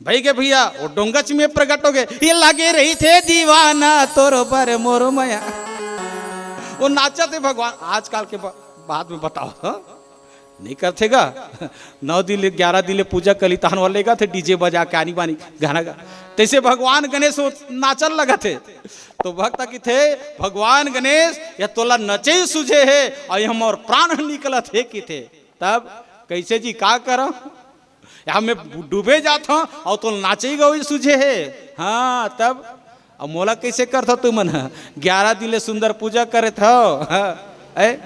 भई गे भैया, वो डोंगच में प्रकट हो गे, "ये लगे रहिथे दीवाना तोर बर मोर मया।" वो नाचत हे भगवान, आजकल के बा-, बाद में बताओ, हाँ? नहीं करथे गा? नौ दिन ले, ग्यारह दिन ले पूजा कर ली, तहन वाले गा थे डीजे बजा के आनी बानी गाना गा। तइसे भगवान गणेश वो नाचन लगत हे। तो भक्त किथे, "भगवान गणेश, ये तोला नचई सूझे हे और ये हमर प्राण निकलत हे," किथे। तब कइसे जी, का करंव? या मैं डूबे जात हंव अउ तोला नाचई गवई सूझे हे। हाँ, तब अब मोला कइसे करथव तुमन ह? ग्यारह दिन ले सुंदर पूजा करत हव। हाँ, ए?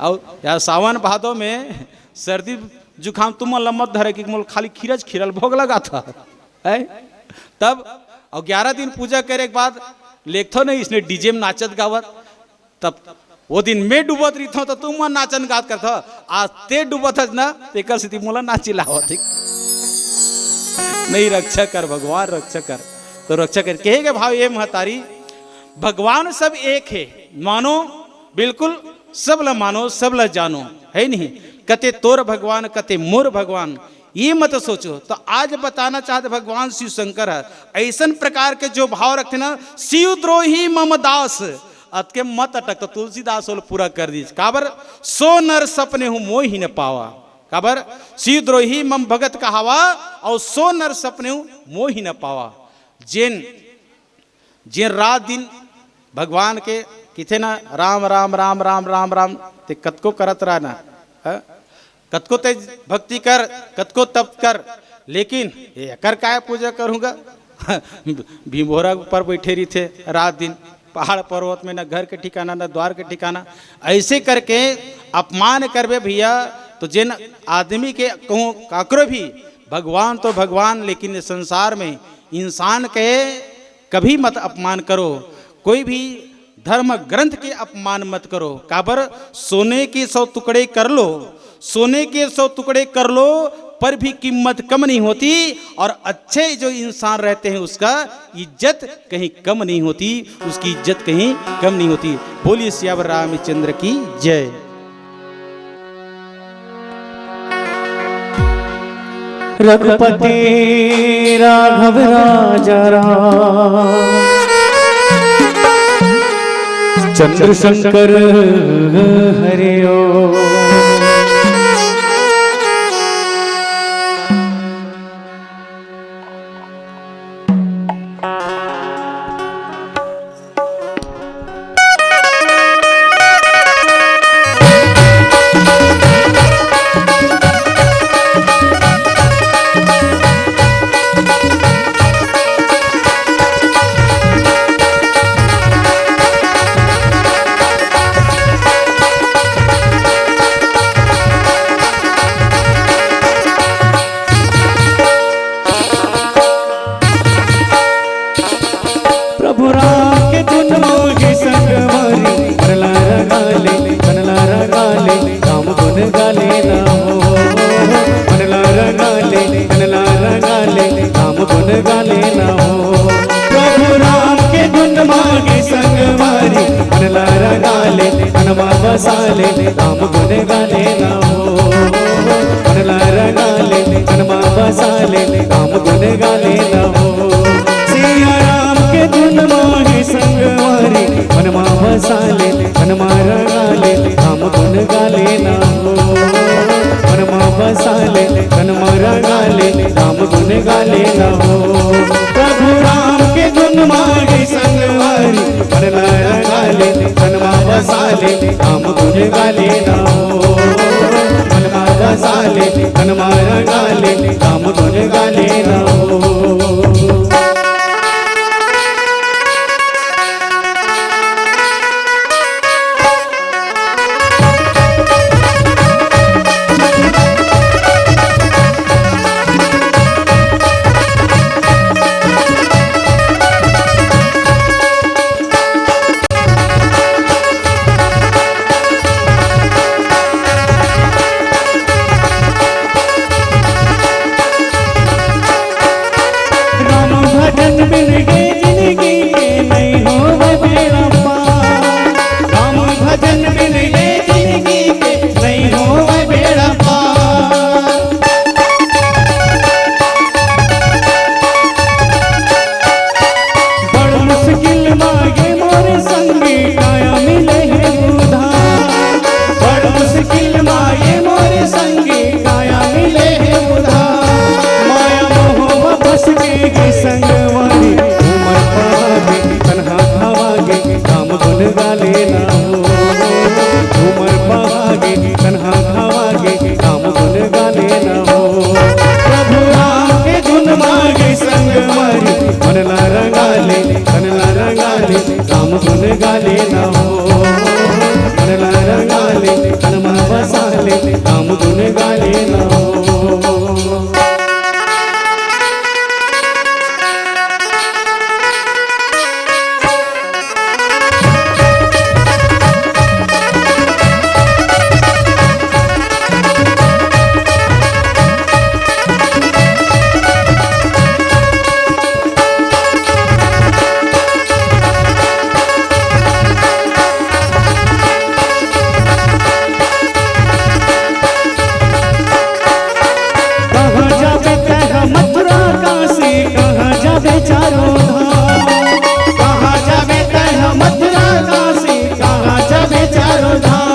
अउ या सावन भादो में सर्दी जुकाम तुमन ल मत धरे कि मोला खाली खीरच खीरा ल भोग लगाथव। ए? तब अउ ग्यारह दिन पूजा करे के बाद लेगथव नहीं, इसने डीजे में नाचत गावत। तब वो दिन मैं डूबत रहिथंव, त तुमन नाचन गात करथव, आज ते डूबत हस ना, तेकर सेती मोला नाचे ल आवत हे। नहीं, रक्षा कर भगवान, रक्षा कर। तो रक्षा कर, कहे के भाव ये महतारी, भगवान सब एक हे, मानो, बिल्कुल सब ल मानो, सब ल जानो, हे नहीं? कते तोर भगवान, कते मोर भगवान, ये मत सोचो। तो आज बताना चाहत भगवान शिव शंकर ह, अइसन प्रकार के जो भाव रखथे ना, "शिव द्रोही मम दास", अतके मत अटक, तो तुलसीदास ओला पूरा कर दीस। काबर? "सो नर सपनेहु मोहि न पावा।" काबर? "शिव द्रोही मम भगत कहावा, अउ सो नर सपनेहु मोहि न पावा।" जेन जेन रात दिन भगवान के किथे ना, "राम, राम, राम, राम, राम, राम," ते कतको करत रह ना, हाँ? कतको ते भक्ति कर, कतको तप कर, लेकिन ये एकर काय पूजा करूँगा? भिंभोरा ऊपर बैठे रहिथे रात दिन, पहाड़ पर्वत में, ना घर के ठिकाना, ना द्वार के ठिकाना। ऐसे करके अपमान करबे भैया, तो जेन आदमी के कहूँ काकरो भी, भगवान तो भगवान, लेकिन इस संसार में इंसान के कभी मत अपमान करो, कोई भी धर्म ग्रंथ के अपमान मत करो। काबर? सोने के सौ टुकड़े कर लो, सोने के सौ टुकड़े कर लो, पर भी कीमत कम नहीं होती। और अच्छे जो इंसान रहते हैं, उसका इज्जत कहीं कम नहीं होती, उसकी इज्जत कहीं कम नहीं होती। बोलिए सियावर रामचंद्र की जय। रघुपति राघव राजा राम, चंद्रशंकर हरे ओम। प्रभु राम के धुन मांगे संग मारी, मन ला रंगाले, मन ला रंगाले, राम गुण गाले ना हो। मन ला रंगाले, मन ला रंगाले, राम गुण गाले ना हो। प्रभु राम के धुन मांगे संग मारी, मन ला रंगाले, मन मा बसाले, राम गुण गाले ना हो। मन ला रंगाले, मन मा बसाले, राम गुण गाले ना हो। सिया राम के धुन मांगे संग मारी, मन मा बसाले, मन मा रंगाले, राम गुण गाले ना हो। मन मा बसाले, मन मा रंगाले, राम गुण गाले ना हो। प्रभु राम के धुन मांगे संग मारी, मन ला रंगाले, मन मा बसाले, राम गुण गाले ना हो। मन मा बसाले, मन मा रंगाले, राम गुण गाले ना हो। गाले ना हो, उमर पहागे, तनहा खावागे, राम गुन गाले ना हो। प्रभु राम के गुन मागे संग मारी, मन ला रंगाले, तन ला रंगाले, राम गुन गाले ना हो। मन ला रंगाले, तन मा बसाले, राम गुन गाले ना हो। कहाँ जाबे तैं ह मथुरा काशी, कहाँ जाबे चारों धाम। कहाँ जाबे तैं ह मथुरा काशी, कहाँ जाबे चारों धाम।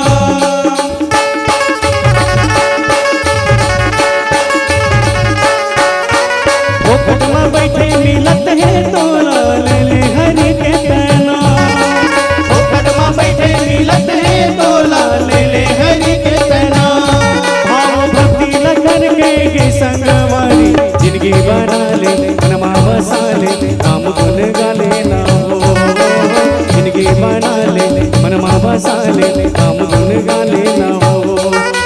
फोकट म बइठे मिलत हे तोला, ले ले हरि के पैना। फोकट म बइठे मिलत हे तोला, ले ले हरि के पैना। भाव भक्ति ल करके गे संगवारी, जिनगी बना ले, मन मा बसा ले, राम गुन गाले ना हो। जिनगी बना ले, मन मा बसा ले, राम गुन गाले ना हो।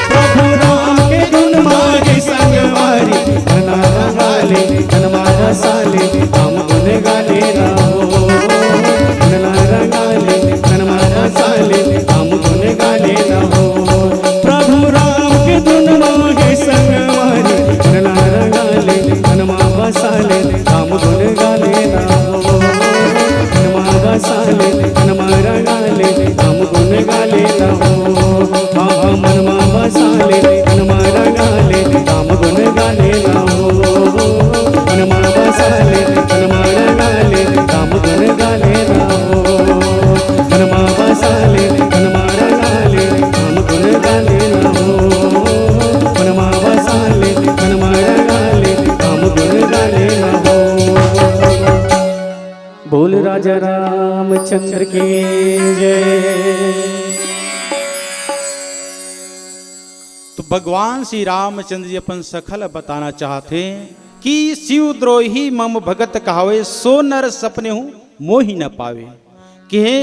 प्रभु राम के गुन मागे संगवारी, मन ला रंगाले, तन मा बसाले, राम गुन गाले ना हो। मन ला रंगाले, तन मा बसाले, राम गुन गाले ना हो। प्रभु राम के गुन मागे संगवारी, मन ला रंगाले, तन मा बसाले, राम गुन गाले ना हो। मन मा बसाले, मन मा रंगाले, राम गुन गाले ना हो। हाँ, हाँ, मन मा बसाले, मन मा रंगाले, राम गुन गाले ना हो। मन मा बसाले, मन मा रंगाले, राम गुन गाले ना हो। मन मा बसाले, मन मा रंगाले, राम गुन गाले ना हो। मन मा बसाले, मन मा रंगाले, राम गुन गाले ना हो। बोल राजा रामचंद्र की जय। तो भगवान श्री रामचंद्र जी अपन सखा ल बताना चाहथे कि शिव द्रोही मम भगत कहावे, सो नर सपनेहु मोहि न पावे। कहे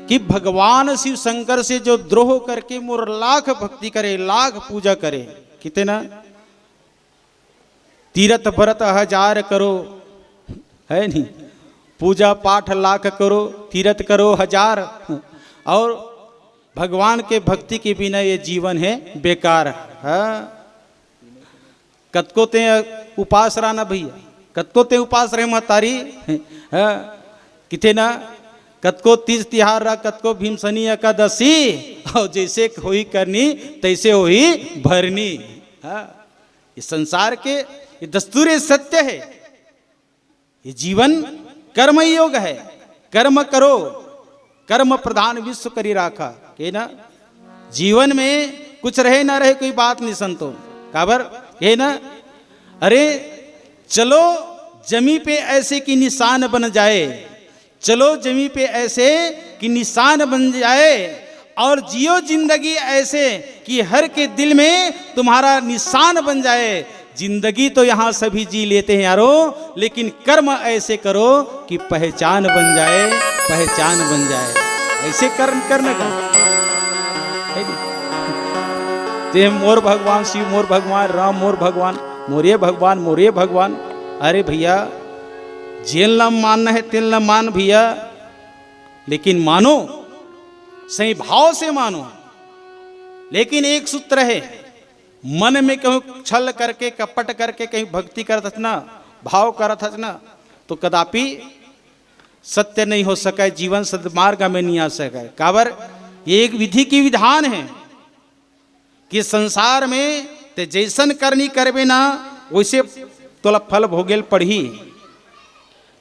कि भगवान शिव शंकर से जो द्रोह करके मोर लाख भक्ति करे, लाख पूजा करे, किते ना तीरथ बरत हजार करो, है नी? पूजा पाठ लाख करो, तीरथ करो हजार, और भगवान के भक्ति के बिना ये जीवन है बेकार। हाँ, कतको ते उपास रहना भैया, कतको ते उपास रहे महतारी। हाँ, किथे ना, कतको तीज तिहार रहा, कतको भीमसनी एकादशी, और जैसे होही करनी तैसे होही भरनी। हाँ, ये संसार के ये दस्तूर सत्य है। ये जीवन कर्म योग है, कर्म करो, कर्म प्रधान विश्व करी राखा। के ना, जीवन में कुछ रहे ना रहे कोई बात नहीं संतो, काबर? के ना, अरे चलो जमी पे ऐसे कि निशान बन जाए, चलो जमी पे ऐसे कि निशान बन जाए, और जियो जिंदगी ऐसे कि हर के दिल में तुम्हारा निशान बन जाए। जिंदगी तो यहाँ सभी जी लेते हैं यारो, लेकिन कर्म ऐसे करो कि पहचान बन जाए, पहचान बन जाए। ऐसे कर्म करने का, है नी? ते मोर भगवान शिव, मोर भगवान राम, मोर भगवान, मोरे भगवान, मोरे भगवान। अरे भैया, जेन ला मानना है तेन ला मान भैया, लेकिन मानो, सही भाव से मानो। लेकिन एक सूत्र है, मन में कहूँ छल करके, कपट करके कहीं भक्ति करत हस ना, भाव करत हस ना, तो कदापि सत्य नहीं हो सके, जीवन सदमार्ग में नहीं आ सके। काबर? ये एक विधि की विधान है कि संसार में ते जैसन करनी करबे ना, वैसे तोला फल भोगेल पड़ही।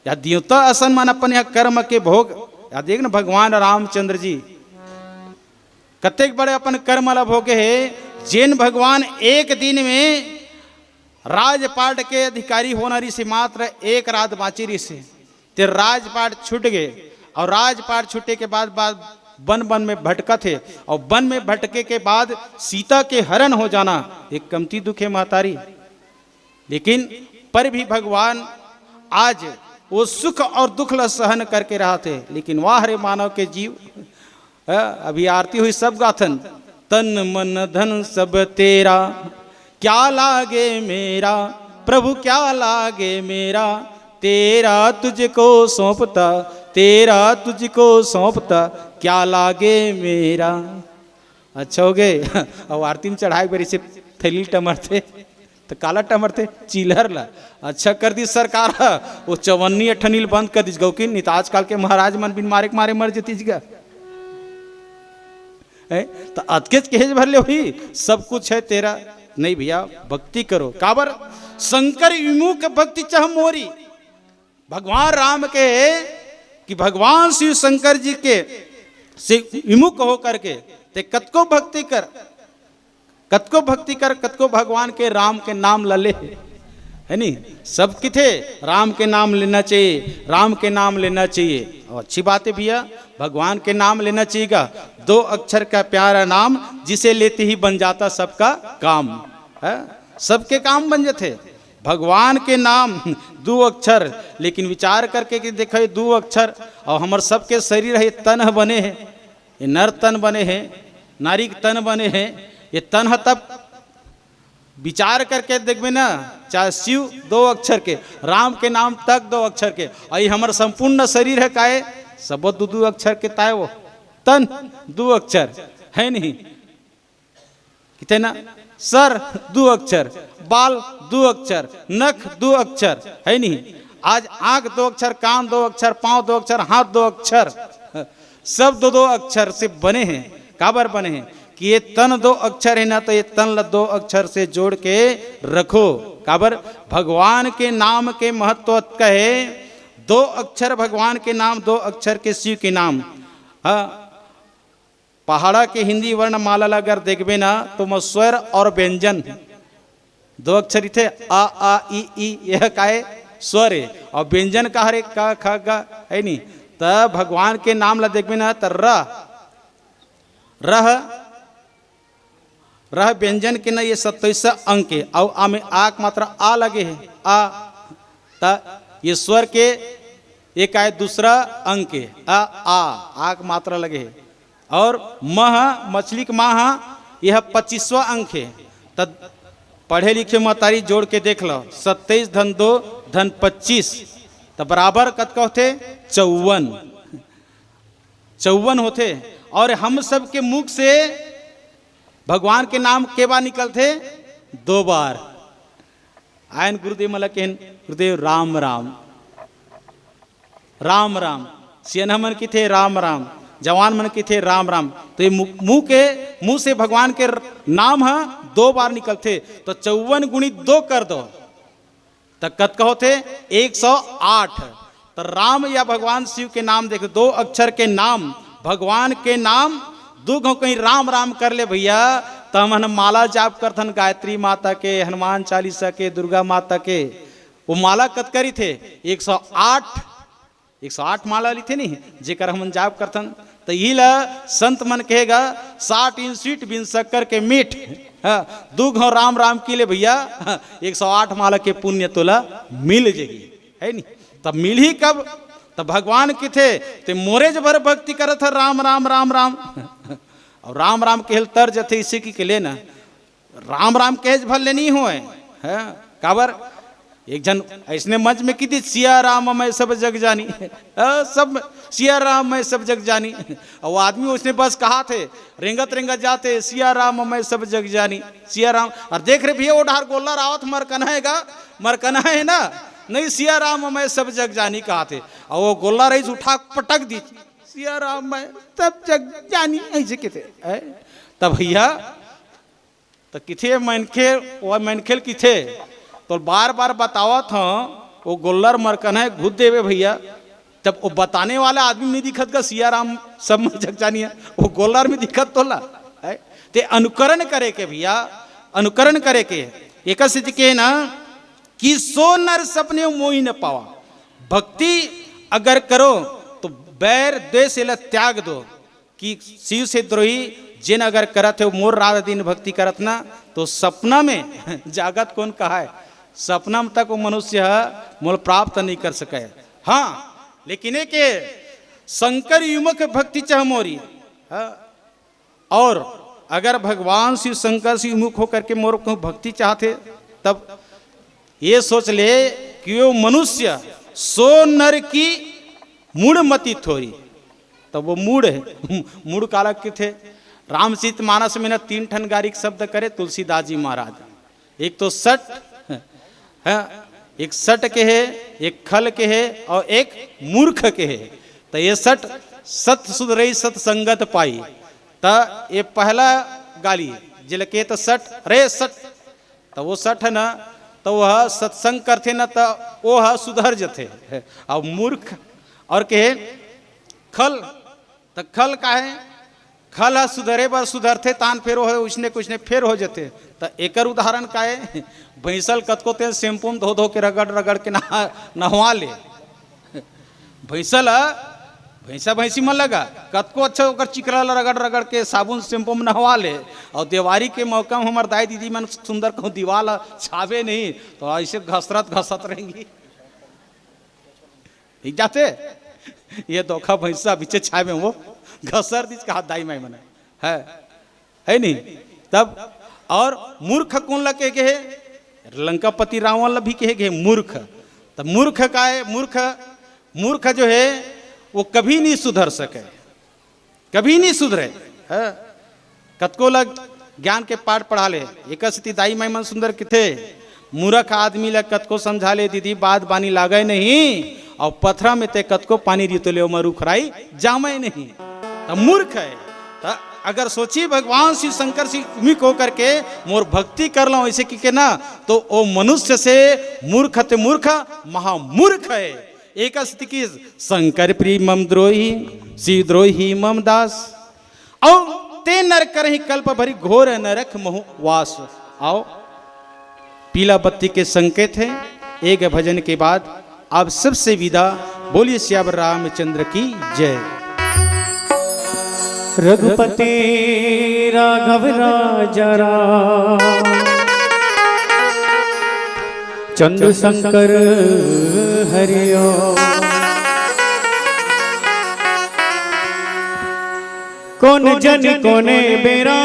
या देवता असन मन अपन यहाँ कर्म के भोग, या देख ना भगवान रामचंद्र जी कतेक बड़े अपन कर्म ला भोगे हे। जेन भगवान एक दिन में राजपाट के अधिकारी होना रिसे, मात्र एक रात बाँची रिसे, ते राजपाट छूट गए। और राजपाट छूटे के बाद, बाद वन वन में भटकत हे, और वन में भटके के बाद सीता के हरण हो जाना एक कमती दुख हे महतारी। लेकिन पर भी भगवान आज वो सुख और दुख ला सहन करके रहत हे। लेकिन वाह रे मानव के जीव, अ, अभी आरती होही सब गाथन, तन मन धन सब तेरा, क्या लागे मेरा, प्रभु क्या लागे मेरा, तेरा तुझको सौंपता, तेरा तुझको सौंपता, क्या लागे मेरा। अच्छा हो गे। अब आरती में चढ़ाए बर इसे थैली टमरथे, त काला टमरथे? चिलहर ला। अच्छा कर दिस सरकार ह, वो चवन्नी अठन्नी ल बंद कर दिस। गौकी नहीं त आजकल के महाराज मन बिन मारे के मारे मर जतिस गा। हैं? त अतकेच कहेच भर ले होही, सब कुछ है तेरा। नहीं भैया, भक्ति करो। काबर? शंकर विमुख भक्ति चह मोरी। भगवान राम के, कि भगवान शिव शंकर जी के से विमुख होकर के ते कतको भक्ति कर, कतको भक्ति कर, कतको भगवान के, राम के नाम ल ले, है नी? सब किथे राम के नाम लेना चाहिए, राम के नाम लेना चाहिए। और अच्छी बात है भैया, भगवान के नाम लेना चाहिएगा। दो अक्षर का प्यारा नाम, जिसे लेते ही बन जाता सबका काम, है, सबके काम बन जाते। भगवान के नाम दू अक्षर, लेकिन विचार करके कि देखो, ये दू अक्षर और हमर सबके शरीर है, ये तन ह बने हे, ये नर तन बने हे, नारी के तन बने हे। ये तन ह तब विचार करके देखबे ना, चाहे शिव दो अक्षर के, राम के नाम तक दो अक्षर के, और ये हमर संपूर्ण शरीर है काहे, सब दू दू अक्षर के ताय वो तन दू अक्षर है नहीं। किथे ना? सर दू अक्षर, बाल दू अक्षर, नख दू अक्षर, है नहीं? आज आंख दो अक्षर, कान दो अक्षर, पांव दो अक्षर, हाथ दो अक्षर, सब दो दो अक्षर से बने हैं। काबर बने हैं? कि ये तन दो अक्षर है ना, तो ये तन ला दो अक्षर से जोड़ के रखो। काबर? भगवान के नाम के महत्व कहे, दो अक्षर भगवान के नाम, दो अक्षर के शिव के नाम। हाँ, पहाड़ा के हिंदी वर्णमाला ला अगर देखबे ना, तो ओमा स्वर और व्यंजन दो अक्षर इथे, अ, आ, इ, ई, यह काय स्वर है, और व्यंजन का हरे क, ख, ग, है नी? त भगवान के नाम ला देखबे ना, त र, रह, रह व्यंजन के ना, ये सत्ताईस अंक है, और आ में आ के मात्रा आ लगे है, आ, त ये स्वर के एक आय दूसरा अंक है, आ, आ, आ के मात्रा लगे है। और मह, मछली के मह, यह पच्चीसवाँ अंक है। त पढ़े लिखे मतारी जोड़ के देख लो, सत्ताईस धन दो धन पच्चीस, त बराबर कतका होथे? चौवन। चौवन होथे। और हम सब के मुख से भगवान के नाम के बार निकलथे? दो बार। आयन गुरुदेव मला केहन, गुरुदेव राम राम, राम राम। सियनहा मन किथे राम राम, जवान मन किथे राम राम। तो ये मु-, मुंह के, मुंह से भगवान के र-, नाम ह दो बार निकलथे, तो चौवन गुणित दो कर दो, त कतका होथे? एक सौ आठ। त राम या भगवान शिव के नाम देख, दो अक्षर के नाम, भगवान के नाम, दू घांव कहीं राम राम कर ले भैया, त हमन माला जाप करथन गायत्री माता के, हनुमान चालीसा के, दुर्गा माता के। वो माला कतका रहिथे? एक सौ आठ। एक सौ आठ माला लिथे नहीं, जेकर हमन जाप करथन। त इही ला संत मन कहेगा, साठ इन स्वीट बिन शक्कर के मीठ। हाँ, दू घांव राम राम की ले भैया, हाँ, एक सौ आठ माला के पुण्य तोला मिल जाही, है नी? तब मिलही कब? तब भगवान किथे, ते मोरे ज भर भक्ति करत ह, राम राम राम राम। और राम राम कहल तर जथे, इसे की के लेना, राम राम कहेच भर ले नहीं होय, हैं? काबर? एक झन ऐसने मंच में किथे, "सिया राम मैं सब जग जानी।" हाँ, सब सिया राम मैं सब जग जानी। और वो आदमी उसने बस कहाथे, रेंगत रेंगत जाथे, "सिया राम मैं सब जग जानी, सिया राम।" और देख रे भैया, वो डहर गोल्लर आवत, मरकनहा हे गा, मरकनहा हे ना, "नहीं, सिया राम मैं सब जग जानी" कहाथे। और वो गोल्लर रहीस उठा पटक दिस, "सिया राम मैं सब जग जानी", ऐसे किथे, हैं? तब भैया त किथे मनखे, वो मनखे ल किथे, तो बार बार बतावत हंव, वो गोल्लर मरकनहा हे, घुस देबे भैया। तब वो बताने वाला आदमी नहीं दिखत का, सिया राम सब मैं जग जानी हे, वो गोल्लर में दिखत तोला, हैं? ते अनुकरण करे के भैया, अनुकरण करे के। एकर सेती के ना कि सो नर सपने मोहि न पावा। भक्ति अगर करो तो बैर द्वेष एला त्याग दो। कि शिव से द्रोही जेन अगर करत हे, मोर रात दिन भक्ति करत ना, तो सपना में जागत कोन कहाय? सपना में तक वो मनुष्य ह मोल प्राप्त नहीं कर सके। हाँ, लेकिन एक शंकर युमुख भक्ति चह मोरी। हाँ, और अगर भगवान शिव शंकर से विमुख होकर के मोर कहूँ भक्ति चाहते, तब ये सोच ले कि वो मनुष्य सो नर की मूढ़ मति थोरी। तब वो मूढ़ है। मूढ़ काला किथे? रामचरित मानस में ना तीन ठन गारी के शब्द करे तुलसीदास जी महाराज। एक तो सट, हाँ, एक सट के है, एक खल के है और एक मूर्ख के है। तो ये सट, सत सुधरई सत संगत पाई। तो ये पहला गाली, जिला के तो सट, रे सट, तो वो सट है ना, तो वह सत्संग करथे ना, तो वो ह सुधर जथे। अब मूर्ख और के खल, तो खल का है? खल ह सुधरे बर सुधरथे, तान फेर हो, उसने कुछ ने फेर हो जथे। तो एकर उदाहरण का है? भैंसल कतको तेल शैम्पू में धो धो के रगड़ रगड़ के नहा, नहवा ले। भैंसा ला, भैंसा भैंसी मन लगा, कतको अच्छा ओकर चिकरा ला रगड़ रगड़ के साबुन शैम्पू में नहवा ले, और देवारी के मौका में हमर दाई दीदी मन सुंदर कहूँ दीवाल छाबे नहीं, तो ऐसे घसरत घसत रहेंगी। ठीक जाते? ये धोखा भैंसा बीचे छाबे वो घसर दिस कहा दाई माई मन है। है नहीं? तब और मूर्ख कौन ला कहे के है? लंकापति रावण ला भी कहे के है मूर्ख। तब मूर्ख का है? मूर्ख, मूर्ख जो है वो कभी नहीं सुधर सके, कभी नहीं सुधरे। है? कतको ला ज्ञान के पाठ पढ़ा ले, एक स्थिति दाई माई मन सुंदर किथे, मूर्ख आदमी ला कतको समझा ले दीदी, बात बानी लागे नहीं, और पथरा में ते कतको पानी रितो ले ओमा रुखराई जामे नहीं। त मूर्ख है। त अगर सोची भगवान शिव शंकर से उमिक होकर के मोर भक्ति कर लो ऐसे की के ना, तो ओ मनुष्य से मूर्ख ते मूर्ख महामूर्ख है। एक स्थिति की शंकर प्रिय मम द्रोही, शिव द्रोही मम दास। अउ ते नर करही कल्प भरि घोर नरक महु वास। आओ, पीला बत्ती के संकेत है। एक भजन के बाद आप सबसे विदा। बोलिए सियावर रामचंद्र की जय। रघुपति राघव राजा राम, चंद्र शंकर हरिओ। कोन जन कोने बेरा,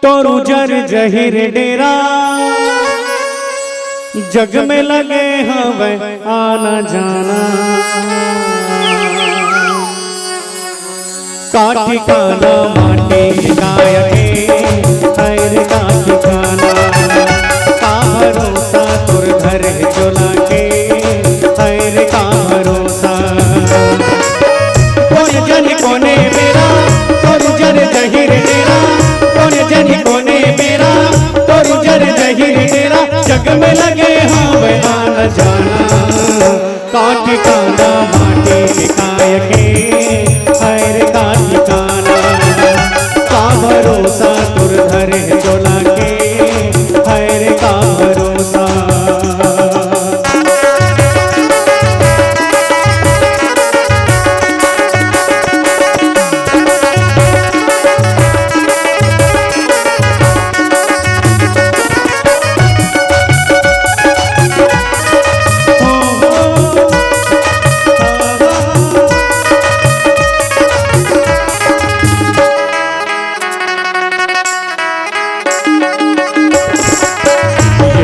तोर उजर जहिर डेरा, जग में लगे हवय आना जाना। का ठिकाना माटी के काया के, हर का ठिकाना, का भरोसा तोर घर चोला के, हर का भरोसा। कोन जन कोने बेरा, कोन जन जहिर डेरा, कोन जन कोने बेरा, तोर जर जहिर डेरा, जग में लगे हवय आना जाना। का ठिकाना माटी के काय के, हर का ठिकाना। का भरोसा तोर धरे चोला के, हर का भरोसा।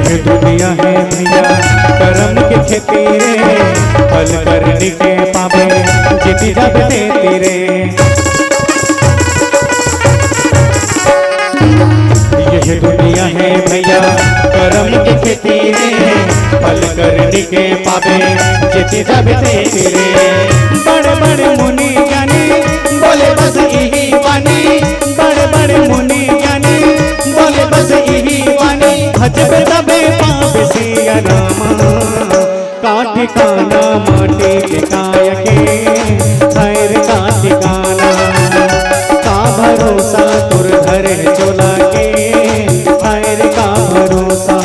ये दुनिया है भैया करम के खेती रे, फल करनी के पावे जीती जब देती रे। ये दुनिया है भैया करम के खेती रे, फल करनी के पावे जीती जब देती रे। बड़ बड़ मुनि ज्ञानी बोले बस यही बानी, बड़ बड़ मुनि ज्ञानी बोले बस यही बानी, भजबे तबे पावे सिया रामा। का ठिकाना माटी के काय के, खैर का ठिकाना। का भरोसा तोर धरे चोला के, खैर का भरोसा।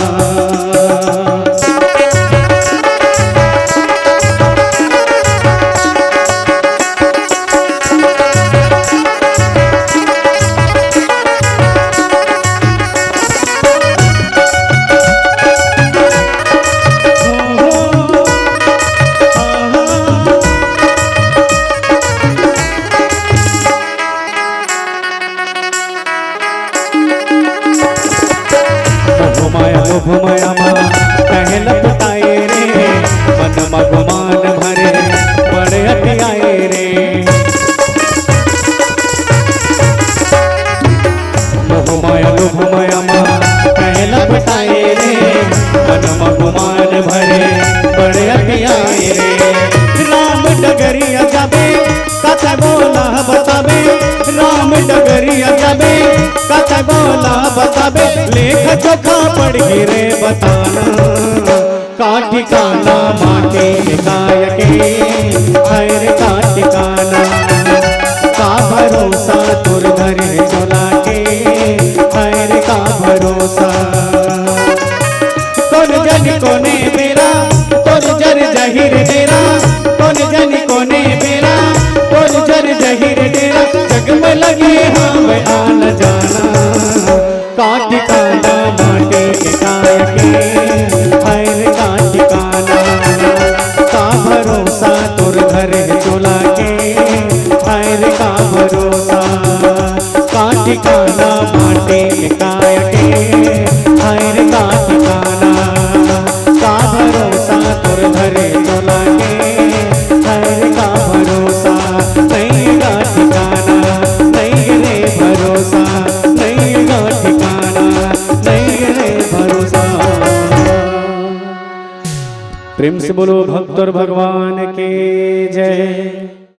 प्रेम से बोलो भक्त और भगवान की जय।